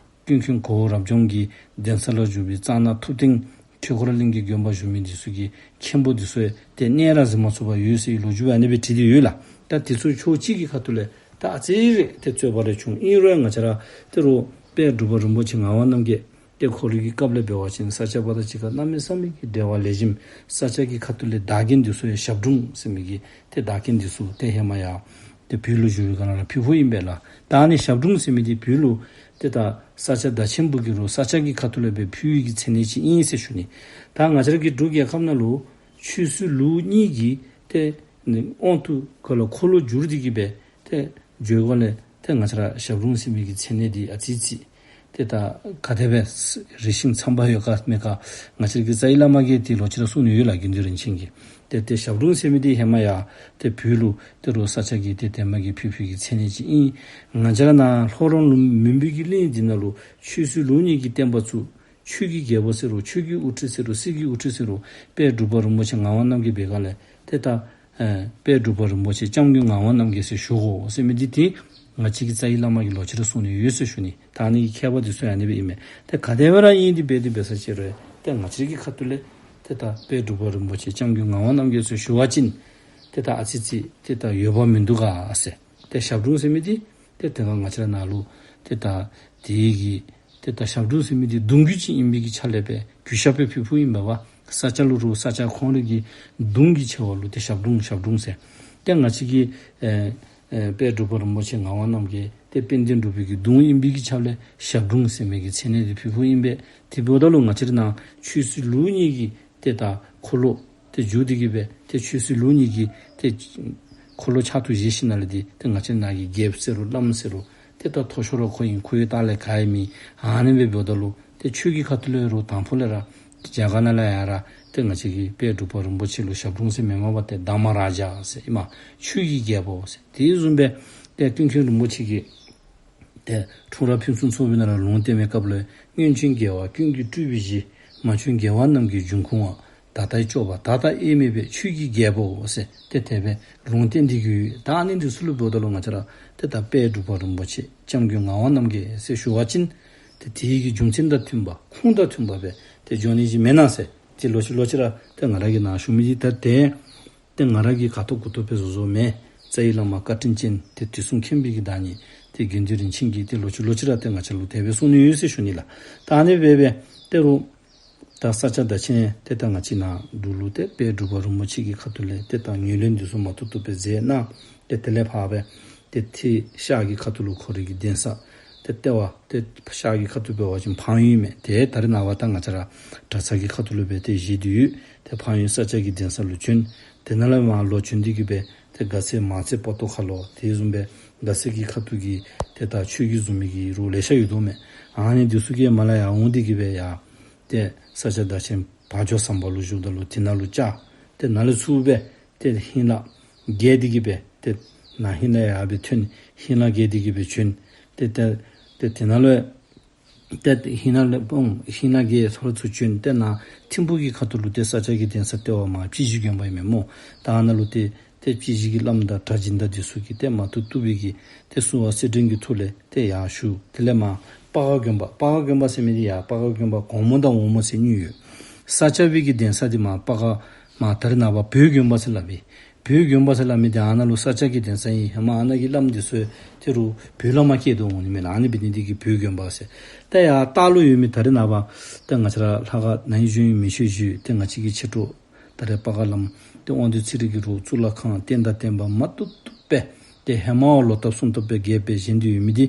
ཀུན་མཁྱེན་གོ་བོ་རབ་འབྱམས་ཀྱི་གདན་ས་ལུ་བཞུགས་པའི་གཙང་ནག་ཐུབ་བསྟན་ཆོས་འཁོར་གླིང་གི་དགོན་པ་བཞུགས་མི་འདི་ཚུ་གི་མཁན་པོ་འདི་ཚུ་ཡང་ཏེ་གནས་ར་གཟིགས་མ་ཚུགས་པར་ཡོད་ཟེར་བའི་ལོ་རྒྱུས་ཨ་ནི་སྦེ་བྲིས་ཏེ་ཡོད་ལགས། ད་དེ་ཚུ་ཕྱོགས་གཅིག་གི་ཁ་ཐུག་ལས་ ད་ཨ་ཙི་རེ་ཏེ་རྩོད་པ་རེ་བྱུང་། ཨིན་རུང་ང་བཅས་ར་ཏེ་རུང་དཔལ་འབྲུག་པ་རིན་པོ་ཆེ་ངག་དབང་རྣམ་རྒྱལ་ཏེ་ཁོ་རའི་གི་སྐབས་ལས་འབད་བ་ཅིན་ས་སྐྱ་པ་དང་གཅིག་ཁར་གནམ་མེད་ས་མེད་ཀྱི་འབྲེལ་བ་ལེགས་ཤོམ། ས་སྐྱ་གི་ཁ་ཐུག་ལས་བདག་རྐྱེན་འདི་ཚུ་ཡང་ཞབས་དྲུང་ཟེར་མི་གི་ཏེ་བདག་རྐྱེན་འདི་ཚུ་ཏེ་ཧེ་མ་ཡང་ཏེ་བོད་ལུ་བཞུགས་པའི་སྒང་ལས་ར་ཕུལ་ཕུལཝ་ཨིན་པས་ལགས། ད་ཨ་ནི་ཞབས་དྲུང་ཟེར་མི་འདི་བོད་ལུ་ཏེ་ད་ས་སྐྱ་བདག་ཆེན་པོ་གིས་རུང་ས་སྐྱ་གི་ཁ་ཐུག་ལས་སྦེ་ཕུལ་བའི་གི་མཚན་གནས་ཅིག་ཨིན་ཟེར་ཞུ་ནི། ད་ང་བཅས་ར་གི་འབྲུག་རྒྱལ་ཁབ་ནང་ལུ་ཆོས་སྲིད་ལུགས་གཉིས་ཀྱི་ཏེ་ནི་དབང་དུ་ག་ལ་འཁོར་ལོ་བསྒྱུར་ཏེ་གི་སྦེ་ཏེ་བྱོན་སྒང་ལས་ཏེ་ང་བཅས་ར་ཞབས་དྲུང་ཟེར་མི་གི་མཚན་གནས་འདི་ཨ་ཙི་ཙི་ཏེ་ད་ག་དེ་སྦེ་རིང་ཞིང་འཚམས་པ་ཡོད་ག་མེད་ག་ང་བཅས་ར་གི་རྩ་བའི་བླ་མ་གིས་ཏེ་ལོག་ཅི་ར་གསུང་ནི་ཡོད་ལགས། དགེ་འདུན་རིན་ཆེན་གྱིས། ཏེ་ཏེ་ཞབས་དྲུང་ཟེར་མི་འདི་ཧེ་མ་ཡང་ཏེ་བོད་ལུ་ཏེ་རུང་ས་སྐྱ་གི་ཏེ་བདེན་པ་གིས་ཕུལ་ཕུལ་གྱི་མཚན་གནས་ཅིག་ཨིན། ང་བཅས་ར་ནཱ་ལྷོ་རོང་ལུ་མུན་པའི་གི་གླིང་འདི་ནང་ལུ་ཆོས་སྲིད་ལུགས་གཉིས་ཀྱི་བསྟན་པ་བཙུགས། ཆོས་ཀྱི་རྒྱལ་པོ་ཟེར་རུང་ཆོས་ཀྱི་དབུ་ཁྲིད་ཟེར་རུང་སྲིད་ཀྱི་དབུ་ཁྲིད་ཟེར་རུང་དཔལ་འབྲུག་པ་རིན་པོ་ཆེ་ངག་དབང་རྣམ་རྒྱལ་འབད་སྒང་ལས་ཏེ་ད་ཨེ་དཔལ་འབྲུག་པ་རིན་པོ་ཆེ་སྐྱབས་མགོན་ངག་དབང་རྣམ་རྒྱལ་ཟེར་ཞུ་དགོ་ཟེར་མི་འདི་ཏེ་ང་བཅས་ཀྱི་རྩ་བའི་བླ་མ་གིས་ལོག་ཅི་ར་གསུང་ནི་ཡོད་ཟེར་ཞུ་ནི། ད་ཨ་ནི་གི་ཁྱད་པར་འདི་ཚུ་ཡང་ཨ་ནི་སྦེ་ཨིན་མས། ཏེ་ག་དེ་སྦེ་ར་ཨིན་ཏེ་འབད་དེ་འབད་ས་ཅིག་རུང་ཏེ་ང་བཅས་ཀྱི་ཁ་ཐུག་ལས་ཏེ་ད་དཔལ་འབྲུག་པ་རིན་པོ་ཆེ་སྐྱབས་མགོན་ངག་དབང་རྣམ་རྒྱལ་ཟེར་ཞུ་བ་ཅིན་ཏེ་ད་ཨ་ཙི་ཙི་ཏེ་ད་འོས་འབབ་མིན་འདུག་ག་ཟེར། ཏེ་ཞབས་དྲུང་ཟེར་མི་འདི་ཏེ་ད་ང་བཅས་ར་ནཱ་ལུ་ཏེ་ད་དེ་གི་ཏེ་ད་ཞབས་དྲུང་ཟེར་མི་འདི་གདུང་བརྒྱུད་ཅིག་ཨིན་པའི་གི་ཆ་ལས་སྦེ་གུས་ཞབས་སྦེ་ཕུལ་ཕུལཝ་ཨིན་པས་པ། ས་སྐྱ་ལུ་རུང་ས་སྐྱ་ཁོང་རའི་གི་གདུང་གི་ཆེ་བ་ལུ་ཏེ་ཞབས་དྲུང་ཞབས་དྲུང་ཟེར། ཏེ་ང་བཅས་ཀྱི་ཨེ་ཨེ་དཔལ་འབྲུག་པ་རིན་པོ་ཆེ་ངག་དབང་རྣམ་རྒྱལ་ཏེ་དཔལ་ལྡན་འབྲུག་པའི་གི་གདུང་ཨིན་པའི་གི་ཆ་ལས་ཞབས་དྲུང་ཟེར་མི་གི་མཚན་གནས་འདི་ཕུལ་ཕུལཝ་ཨིན་པས། དེ་འབདཝ་ད་ལུ་ང་བཅས་ར་ནཱ་ཆོས་སྲིད་ལུགས་གཉིས་ཀྱི་ཏེ་ད་འཁོར་ལོ་ཏེ་བསྒྱུར་ཏེ་གི་སྦེ་ཏེ་ཆོས་སྲིད་ལུགས་གཉིས་ཀྱི་ཏེ་འཁོར་ལོ་ཕྱག་ཏུ་བཞེས་ཞིནམ་ལས་འདི་ཏེ་ང་བཅས་ནཱ་གི་རྒྱལཔོ་ཟེར་རུང་བླམ་ཟེར་རུང་ཏེ་ད་མཐོ་ཤོས་ར་ཁོ་ཨིན། ཁོ་ཡང་ལྟག་ལས་ག་ཡང་མེད། ཨ་ནི་སྦེ་འབདཝ་ད་ལུ་ཏེ་ཆོས་ཀྱི་ཁ་ཐུག་ལས་རུང་དང་ཕུ་ལས་ར་རྒྱ་གར་ནང་ལས་ཡར་ར་ཏེ་ང་བཅས་ཀྱི་དཔལ་འབྲུག་པ་རིན་པོ་ཆེ་ལུ་ཞབས་དྲུང་ཟེར་མི་མེན་པར་ཏེ་དྷརྨ་རཱ་ཛ་ཟེར་ཨིན་མས། ཆོས་ཀྱི་རྒྱལ་པོ་ཟེར། དེ་བཟུམ་སྦེ་ཏེ་ཀུན་མཁྱེན་རིན་པོ་ཆེ་གིས་ཏེ་འཁྲུངས་རབས་ཕུན་སུམ་ཚོགས་པའི་ནང་ལུ་ལུང་བསྟན་པའི་སྐབས་ལུ་སྔོན་བྱོན་རྒྱལ་བ་ཀུན་གྱི་སྤྲུལ་པའི་གཞི། མ་བྱོན་རྒྱལ་བ་རྣམས་ཀྱི་འབྱུང་ཁུངས་པ། ད་ལྟའི་སྐྱོབ་པ་ད་ལྟ་དབྱེར་མེད་པའི་ཆོས་ཀྱི་རྒྱལ་པོ་ཟེར་ཏེ་དེ་སྦེ་ལུང་བསྟན་ཏེ་གི་ཡོད། ད་ཨ་ནི་འདི་ཚུ་ལུ་འབདཝ་ད་ལུ་ང་བཅས་ར་ཏེ་ད་དཔལ་འབྲུག་པ་རིན་པོ་ཆེ་སྐྱབས་མགོན་ངག་དབང་རྣམ་རྒྱལ་ཟེར་ཞུ་བ་ཅིན་ཏེ་དེ་གི་རྒྱུ་མཚན་དང་མཐུན་པ་ཁུངས་དང་མཐུན་པ་སྦེ་ཏེ་འགྱོ་ནི་ཅིག་མེན་ན་ཟེར། ཏེ་ལོག་ཅི་ལོག་ཅི་ར་ཏེ་ང་ར་གིས་ནཱ་ཞུ་མི་འདི་ད་ཏེ་ཏེ་ང་ར་གིས་ག་ཐོབ་གུ་ཐོབ་སྦེ་བཟོ་བཟོཝ་མེན། རྩ་བའི་བླ་མ་བཀའ་དྲིན་ཅན་ཏེ་དུས་གསུམ་མཁྱེན་པའི་གི་བདག་ཉིད་ཏེ་དགེ་འདུན་རིན་ཆེན་གྱིས་ཏེ་ལོག་ཅི་ལོག་ཅི་ར་ཏེ་ང་བཅས་ལུ་དེ་སྦེ་གསུང་ནི་ཡོད་ཟེར་ཞུ་ནི་ལགས། ད་ཨ་ནི་སྦེ་སྦེ་ཏེ་རུང་ད་ས་སྐྱ་བདག་ཆེན་ཏེ་ད་ང་བཅས་ནཱ་འབྲུག་ལུ་ཏེ་དཔལ་འབྲུག་པ་རིན་པོ་ཆེ་གི་ཁ་ཐུག་ལས་ཏེ་ད་ངོས་ལེན་འདི་ཚུ་མ་ཐུབ་ཐུབ་སྦེ་མཛད་གནང་། ཏེ་དེ་ལས་ཕར་སྦེ་ཏེ་ཏེ་ཤར་གྱི་ཁ་ཐུག་ལུ་ཁོ་རའི་གི་གདན་ས་ཏེ་ལྟེ་བ་ཏེ་ཤར་གྱི་ཁ་ཐུག་འབད་བ་ཅིན་འཕང་ཡུལ་ཨིན་མས། ཏེ་ད་རེས་ནངས་པ་ད་ང་བཅས་ར་གྲྭ་ཚང་གི་ཁ་ཐུག་ལུ་སྦེ་ཏེ་བཞེས་ཏེ་ཡོད། ཏེ་འཕང་ཡུལ་ས་སྐྱ་གི་གདན་ས་ལུ་བྱོན། ཏེ་ནཱ་ལས་མར་ལོག་བྱོན་ཏེ་གི་སྦེ་ཏེ་དགའ་སེང་མང་རྩེ་པོ་ཏོ་ཁ་ལོ་དེ་བཟུམ་སྦེ་དགའ་སེང་གི་ཁ་ཐུག་གི་ཏེ་ད་ཆོས་བརྒྱུད་བཟུང་མི་གི་རུང་ལེ་ཤ་ཡོད་དོ་མས། ཨ་ནི་འདི་ཚུ་གིས་མར་ལས་ཡར་འོང་སྟེ་གི་སྦེ་ཡར་ཏེ་ས་སྐྱ་བདག་ཆེན་བ་འཇོ་ཟམ་པ་ལུ་བཞུགསཔ་ད་ལུ་དེ་ནང་ལུ་བཅར། ཏེ་ནཱ་ལས་ཚུར་སྦེ་ཏེ་ཧིང་ལ་བརྒལ་ཏེ་གི་སྦེ་ཏེ་ནཱ་ཧིང་ལ་ཡར་སྦེ་ཐོན། ཧིང་ལ་བརྒལ་ཏེ་གི་སྦེ་བྱོན། ཏེ་ཏེ་ཏེ་དེ་ནང་ལུ་ཏེ་ཧིང་ལ་ལས་སྤོང་ཧིང་ལ་བརྒལ་ཚུར་ཚུར་བྱོན། ཏེ་ནཱ་ཐིམ་ཕུག་གི་ཁ་ཐུག་ལུ་ཏེ་ས་སྐྱ་གི་གདན་ས་ལྟེ་བ་མར་སྤྱི་གཞི་དགོན་པ་ཨིན་མས་སྨོ། ད་ཨ་ནཱ་ལུ་ཏེ་ཏེ་སྤྱི་གཞི་གི་བླམ་དང་གྲྭ་སྦྱིན་བདག་འདི་ཚུ་གིས་ཏེ་མ་ཐུབ་ཐུབ་པའི་གི་ཏེ་བསུ་བ་སེར་སྦྲེང་གི་ཐོག་ལས་ཏེ་ཡར་ཞུ། དེ་ལས་མར་སྤ་སྒར་དགོན་པ། སྤ་སྒར་དགོན་པ་ཟེར་མི་འདི་ཡར་སྤ་སྒར་དགོན་པ་གོངམ་དང་འོགམ་ཟེར་གཉིས་ཡོད། ས་སྐྱ་པའི་གི་གདན་ས་འདི་མར་སྤ་སྒར་མར་ད་རེས་ནངས་པ་བོད་དགོན་པ་ཟེར་སླབ་ཨིན། བོད་དགོན་པ་ཟེར་སླབ་མི་འདི་ཨ་ནཱ་ལུ་ས་སྐྱ་གི་གདན་ས་ཨིན། ཧེ་མ་ཨ་ནཱ་གི་བླམ་འདི་ཚུ་ཏེ་རུང་བོད་ལས་མར་བསྐྱལ་དོ་འོང་ནི་མས་ལགས། ཨ་ནི་འབད་ནི་འདི་གིས་བོད་དགོན་པ་ཟེར། ད་ཡར་ལྟག་ལུ་ཡོད་མི་ད་རེས་ནངས་པ་ཏེ་ང་བཅས་ར་ལྷ་ཁང་ནཱ་ཡོད་ཞུ་ཡི་མི་ཤེས་ཞུ་ཡི། ཏེ་ང་བཅས་ཀྱི་མཆེད་གྲོགས་ད་རེས་སྤ་སྒར་བླམ་ཏེ་དབང་འདུས་ཚེ་རིང་གིས་རུང་གཙུག་ལག་ཁང་རྟེན་དང་བརྟེན་པ་མ་ཐུབ་ཐུབ་སྦེ་ཏེ་ཧེ་མ་བ་ལོག་ལྟབ་གསུམ་ལྟབ་སྦེ་རྐྱབ་སྦེ་བཞེངས་ཏེ་ཡོད་མི་འདི་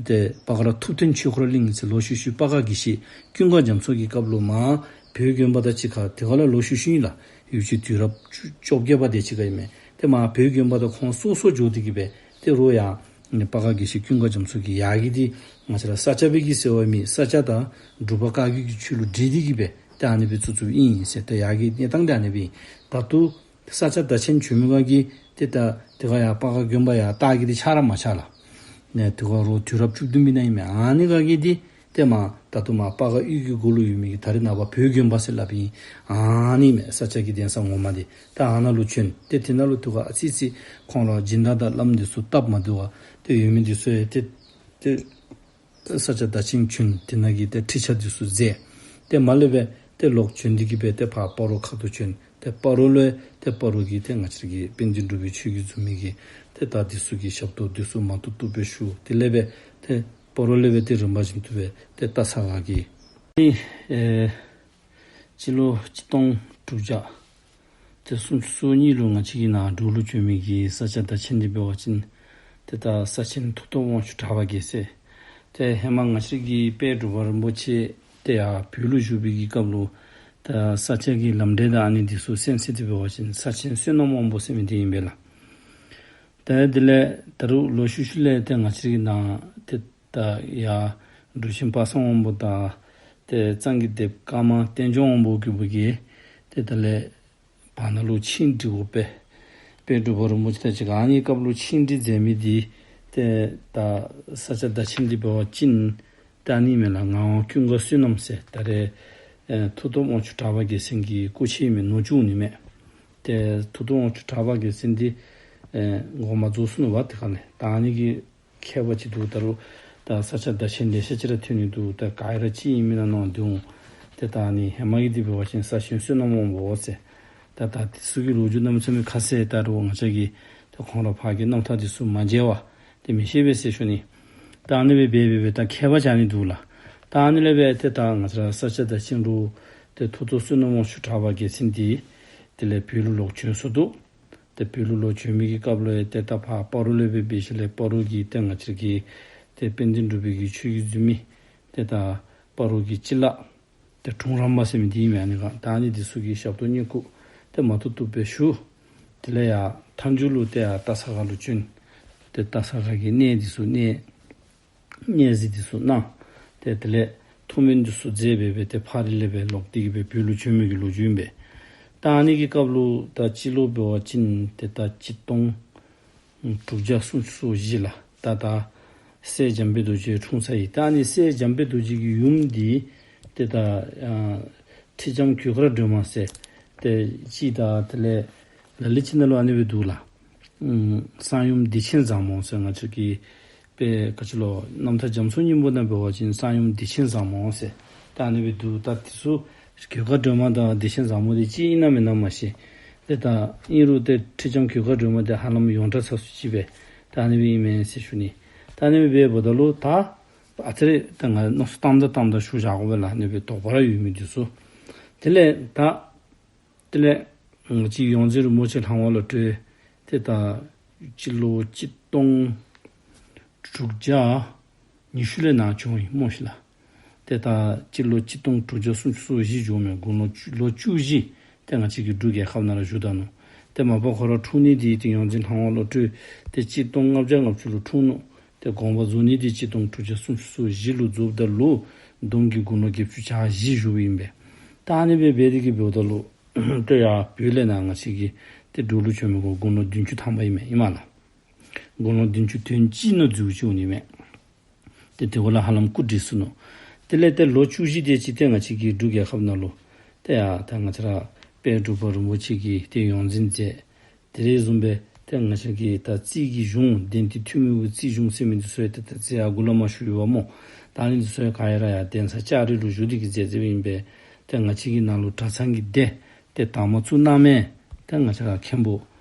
ཏེ་སྤ་སྒར་ཐུབ་བསྟན་ཆོས་འཁོར་གླིང་ཟེར་ལོག་ཤུལ་ཤུལ་སྤ་སྒར་དགེ་བཤེས་ཀུན་དགའ་རྒྱ་མཚོ་གི་སྐབས་ལུ་མར་བོད་དགོན་པ་དང་གཅིག་ཁར་དེ་ཁར་ལས་ལོག་ཤུལ་ཤུལ་ཨིན་ལགས། ཡུལ་ཕྱོགས་དུས་རབས་བཅོ་བརྒྱད་པ་དེ་ཅིག་ཁར་ཨིན་མས། ཏེ་མར་བོད་དགོན་པ་དང་ཁོང་སོ་སོ་འགྱོ་སྟེ་གི་སྦེ་ཏེ་རུང་ཡར་ནི་སྤ་སྒར་དགེ་བཤེས་ཀུན་དགའ་རྒྱ་མཚོ་གིས་ཡར་གྱི་འདི་ང་བཅས་ར་ས་སྐྱ་པའི་གི་ཟེར་བ་མེད། ས་སྐྱ་དང་འབྲུག་པ་བཀའ་བརྒྱུད་ཀྱི་ཆོས་ལུགས་འདྲེས་ཏེ་གི་སྦེ་ཏེ་ཨ་ནི་སྦེ་བཙུགས་བཙུགསཔ་ཨིན་ཟེར། ཏེ་ཡར་གྱི་གནས་སྟངས་འདི་ཨ་ནི་སྦེ་ཨིན། ད་ལྟོ་ས་སྐྱ་བདག་ཆེན་བྱོན་མི་ག་གིས་ཏེ་ད་དེ་ཁར་ཡར་སྤ་སྒར་དགོན་པ་ཡར་ལྟག་གི་འདི་ཆ་ར་མ་ཆ་ལགས། ནི་དེ་ཁར་རུང་དུས་རབས་བཅུ་བདུན་པའི་ནང་ཨིན་མས། ཨ་ནི་ག་གིས་འདི་ཏེ་མར་ད་ལྟོ་མར་སྤ་སྒར་གཡུས་ཀྱི་གུ་ལུ་ཡོད་མི་གི་ད་རེས་ནངས་པ་བོད་དགོན་པ་ཟེར་སླབ་ཨིན། ཨ་ནི་མས་ས་སྐྱ་གི་གདན་ས་ངོ་མ་འདི། ད་ཨ་ནཱ་ལུ་བྱོན། ཏེ་དེ་ནང་ལུ་དེ་ཁར་ཨ་ཙི་ཅིག་ཁོང་ར་སྦྱིན་བདག་དང་བླམ་འདི་ཚུ་སྟབས་མ་བདེཝ་ཏེ་ཡོད་མི་འདི་ཚུ་ཡང་ཏེ་ཏེ་ས་སྐྱ་བདག་ཆེན་བྱོན། དེ་ནང་གི་ཏེ་ཁྲིད་ཆ་འདི་ཚུ་མཛད། ཏེ་མར་ལས་སྦེ་ཏེ་ལོག་བྱོན་ཏེ་གི་སྦེ་ཏེ་ཕར་སྤ་རོ་ཁ་ཐུག་བྱོན། ཏེ་སྤ་རོ་ལུ་ཏེ་སྤ་རོ་གི་ཏེ་ང་བཅས་ཀྱི་དཔལ་ལྡན་འབྲུག་པའི་ཆོས་ཀྱི་འཛུལ་མི་གི་ཏེ་ད་འདི་ཚུ་གི་ཞབས་ཏོག་འདི་ཚུ་མ་ཐུབ་ཐུབ་སྦེ་ཞུ། དེ་ལས་སྦེ་ཏེ་སྤ་རོ་ལས་སྦེ་ཏེ་རིམ་པ་བཞིན་དུ་སྦེ་ཏེ་སྟག་ཚང་ཁ་གི་ཨེ་སྤྱི་ལོ་གཅིག་སྟོང་དྲུག་བརྒྱ་ཏེ་སུམ་ཅུ་སོ་གཉིས་ལུ་ང་བཅས་ཀྱི་ནཱ་འབྲུག་ལུ་བྱོན་མི་གི་ས་སྐྱ་བདག་ཆེན་འདི་འབད་བ་ཅིན་ཏེ་ད་ས་ཆེན་མཐུ་སྟོབས་དབང་ཕྱུག་གྲགས་པ་རྒྱལ་མཚན། ཏེ་ཧེ་མ་ང་བཅས་ཀྱི་དཔལ་འབྲུག་པ་རིན་པོ་ཆེ་ཏེ་ཡར་བོད་ལུ་བཞུགས་པའི་གི་སྐབས་ལུ་ད་ས་སྐྱ་གི་ལམ་འབྲས་དང་ཨ་ནི་འདི་ཚུ་གསན་ས་འདི་འབད་བ་ཅིན་ས་ཆེན་བསོད་ནམས་དབང་པོ་ཟེར་མི་འདི་ཨིན་པས་ལགས། ཏེ་དེ་ལས་ད་རུང་ལོག་ཤུལ་ཤུལ་ལས་ཏེ་ང་བཅས་ཀྱི་ནཱ་ཏེ་ད་ཡར་འབྲུག་ཆེན་དཔག་བསམ་དབང་པོ་དང་ཏེ་གཙང་གི་སྡེ་པ་ཀརྨ་བསྟན་སྐྱོང་དབང་པོ་གི་བུ་གིས་ཏེ་དེ་ལས་བར་ན་ལུ་ཆིངས་འགྲིག་དགོ་པས། དཔལ་འབྲུག་པ་རིན་པོ་ཆེ་དང་གཅིག་ཁར་ཨ་ནི་སྐབས་ལུ་ཆིངས་འགྲིག་མཛད་མི་འདི་ཏེ་ད་ས་སྐྱ་བདག་ཆེན་འདི་འབད་བ་ཅིན་ད་ཨ་ནི་མས་ལགས། ངག་དབང་ཀུན་དགའ་བསོད་ནམས་ཟེར་ད་རེས་ཨེ་མཐུ་སྟོབས་དབང་ཕྱུག་གྲགས་པ་རྒྱལ་མཚན་གྱི་སྐུ་མཆེད་མས། ནུ་གཅུང་ནི་མས། ཏེ་མཐུ་སྟོབས་དབང་ཕྱུག་གྲགས་པ་རྒྱལ་མཚན་འདི་ཨེ་དགོངས་པ་རྫོགས་སོ་ནུག་པ། ཏེ་ག་ནི་ད་ཨ་ནི་གི་མཁས་པ་ཅིག་འདུག། ད་རུང་ད་ས་སྐྱ་བདག་ཆེན་ལེ་ཤ་ཅིག་ར་ཐོན་ནི་འདུག། ད་ག་ར་ཅིག་ཨིན་མེན་ན་མནོ་དོ་འོང་། ཏེ་ད་ཨ་ནི་ཧེ་མ་གི་འདི་འབད་བ་ཅིན་ས་ཆེན་བསོད་ནམས་དབང་པོ་ཟེར། ད་ད་འདི་ཚུ་གི་ལོ་རྒྱུས་གནམ་མེད་ས་མེད་ཁ་གསལ། ད་རུང་ང་བཅས་ཀྱིས་ད་ཁོང་ར་ཕར་གྱི་རྣམ་ཐར་འདི་ཚུ་མ་མཇལ་བར་ཏེ་མི་ཤེས་པས་ཟེར་ཞུ་ནི། ད་ཨ་ནི་སྦེ་འབད་འབད་འབད་ད་མཁས་པ་ཅིག་ཨ་ནི་འདུག་ལགས། ད་ཨ་ནི་ལས་སྦེ་ཏེ་ད་ང་བཅས་ར་ས་སྐྱ་བདག་ཆེན་ལུ་ཏེ་མཐུ་སྟོབས་བསོད་ནམས་དབང་ཕྱུག་གྲགས་པ་རྒྱལ་མཚན་འདི་དེ་ལས་བོད་ལུ་ལོག་བྱོན་སོ་ནུག། ཏེ་བོད་ལུ་ལོག་བྱོན་མི་གི་སྐབས་ལུ་ཡང་ཏེ་ད་ཕར་སྤ་རོ་ལས་སྦེ་འབད་ཞིནམ་ལས་སྤ་རོ་གི་ཏེ་ང་བཅས་ཀྱི་ཏེ་དཔལ་ལྡན་འབྲུག་པའི་གི་ཆོས་ཀྱི་འཛུལ་མི་ཏེ་ད་སྤ་རོ་གི་སྤྱི་བླ་ཏེ་དྲུང་རམས་པ་ཟེར་མི་འདི་ཨིན་མས། ཨ་ནི་ག་ད་ཨ་ནི་འདི་ཚུ་གི་ཞབས་ཏོག་བསྙེན་བཀུར་ཏེ་མ་ཐུབ་ཐུབ་སྦེ་ཞུ། དེ་ལས་ཡར་མཐའ་མཇུག་ལུ་ཏེ་ཡར་སྟག་ཚང་ཁ་ལུ་བྱོན། ཏེ་སྟག་ཚང་ཁ་གི་གནས་འདི་ཚུ་གནས་གནས་གཟིགས་འདི་ཚུ་གནང་། ཏེ་དེ་ལས་ཐུགས་སྨོན་འདི་ཚུ་མཛད་འབད་འབད་ཏེ་ཕག་རི་ལས་སྦེ་ལོག་སྟེ་གི་སྦེ་བོད་ལུ་བྱོན་མི་གི་ལོ་རྒྱུས་ཨིན་པས། ད་ཨ་ནི་གི་སྐབས་ལུ་ད་སྤྱི་ལོ་འབད་བ་ཅིན་ཏེ་ད་གཅིག་སྟོང་དྲུག་བརྒྱ་སུམ་ཅུ་སོ་བཞི་ལགས། ད་ད་སྲས་འཇམ་དཔལ་རྡོ་རྗེ་འཁྲུངས་ས་ཨིན། ད་ཨ་ནི་སྲས་འཇམ་དཔལ་རྡོ་རྗེ་གི་ཡུམ་འདི་ཏེ་ད་ཨ་ཁྲི་ལྕམ་གོས་དཀར་སྒྲོལ་མ་ཟེར་ཏེ་ཅིག་ད་དེ་ལས་ལ་ལུ་ཅིག་ནང་ལུ་ཨ་ནི་སྦེ་འདུག་ལགས། ཨམ་གསང་ཡུམ་བདེ་ཆེན་བཟང་མོ་ཟེར། ང་བཅས་ཀྱི་དཔེ་ག་ཅི་ལོ་རྣམ་ཐར་རྒྱ་མཚོ་སྙིང་པོ་ནང་འབད་བ་ཅིན་གསང་ཡུམ་བདེ་ཆེན་བཟང་མོ་ཟེར་ད་ཨ་ནི་སྦེ་འདུག། ད་འདི་ཚུ་གོས་དཀར་སྒྲོལ་མ་དང་བདེ་ཆེན་བཟང་མོ་འདི་གཅིག་ཨིན་ན་མེན་ན་མ་ཤེས། ཏེ་ད་ཨིན་རུང་ཏེ་ཁྲི་ལྕམ་གོས་དཀར་སྒྲོལ་མ་འདི་ཧ་ལམ་ཡོངས་གྲགས་ཚ་སུ་ཅིག་སྦེ་ད་ཨ་ནི་སྦེ་ཨིན་མས་ཟེར་ཞུ་ནི། ད་ཨ་ནི་སྦེ་འབདཝ་ད་ལུ་ད་ཨ་ཙི་རེ་ད་ང་མནོ་བསམ་བཏངམ་ད་བཏངམ་ད་ཞུ་བཞག་དགོ་པས་ལགས། ཨ་ནི་སྦེ་དོགས་པ་ར་ཡོད་མི་འདི་ཚུ། དེ་ལས་ད་དེ་ལས་ང་བཅས་ཡོངས་འཛིན་རིན་པོ་ཆེ་ལྷ་དབང་བློ་གྲོས་ཏེ་ད་སྤྱི་ལོ་གཅིག་སྟོང་དྲུག་བརྒྱ་ཉི་ཤུ་ལས་ནཱ་བྱོན་ཡི་སྨོ་ཤིག་ལགས། ཏེ་ད་སྤྱི་ལོ་གཅིག་སྟོང་དྲུག་བརྒྱ་སུམ་ཅུ་སོ་བཞི་འགྱོཝ་མས། དགུང་ལོ་བཅུ་ལོ་བཅུ་བཞི་ཏེ་ང་བཅས་ཀྱི་འབྲུག་རྒྱལ་ཁབ་ནང་ར་བཞུགས་ད་ནུག། ཏེ་མ་པ་ཁོ་ར་འཁྲུངས་ནི་འདི་ཏེ་ཡོངས་འཛིན་ལྷ་དབང་བློ་གྲོས་ཏེ་གཅིག་སྟོང་ལྔ་བརྒྱ་ལྔ་བཅུ་ལུ་འཁྲུངས་ནུག། ཏེ་དགོངས་པ་རྫོགས་ནི་འདི་གཅིག་སྟོང་དྲུག་བརྒྱ་སུམ་ཅུ་སོ་བཞི་ལུ་རྫོགསཔ་ད་ལུ་བསྡོམས་ཀྱིས་དགུང་ལོ་བརྒྱད་ཅུ་གྱ་བཞི་བཞུགསཔ་ཨིན་པས། ད་ཨ་ནི་སྦེ་འབད་དེ་གི་འབདཝ་ད་ལུ་ཏེ་ཡར་བོད་ལས་ནཱ་ང་བཅས་ཀྱི་ཏེ་འབྲུག་ལུ་བྱོན་མི་གུ་དགུང་ལོ་བདུན་ཅུ་ཐམ་པ་ཨིན་མས་ཨིན་མས་ལགས། དགུང་ལོ་བདུན་ཅུ་དོན་གཅིག་ནང་འཛུལ་ཅི་འོང་ནི་མས། ཏེ་དེ་གུ་ལས་ཧ་ལམ་སྐུ་བགྲེས་སོ་ནུག། དེ་ལས་ཏེ་ལོ་བཅུ་བཞི་དེ་ཅིག་ཏེ་ང་བཅས་ཀྱི་འབྲུག་རྒྱལ་ཁབ་ནང་ལུ་ཏེ་ཡར་ད་ང་བཅས་ར་དཔལ་འབྲུག་པ་རིན་པོ་ཆེ་གིས་ཏེ་ཡོངས་འཛིན་མཛད། དེ་རེ་བཟུམ་སྦེ་ཏེ་ང་བཅས་ཀྱི་ད་རྩིས་ཀྱི་གཞུང་དན་ཏིག་ཐོན་མི་གི་རྩིས་གཞུང་ཟེར་མི་འདི་ཚུ་ཡང་ཏེ་ད་རྩིས་ཡར་མགུ་ལས་མར་ཞུ་ཡོདཔ་སྨོ། ད་ཨ་ནི་འདི་ཚུ་ཡང་ག་ར་ཡར་གདན་ས་ལྕགས་རི་ལུ་བཞུགས་ཏེ་གི་མཛད་མཛདཔ་ཨིན་པས། ཏེ་ང་བཅས་ཀྱི་ནང་ལུ་གྲྭ་ཚང་གི་སྡེ་ཏེ་དང་པ་བཙུགས་གནང་མི་ཏེ་ང་བཅས་ར་མཁན་པོ་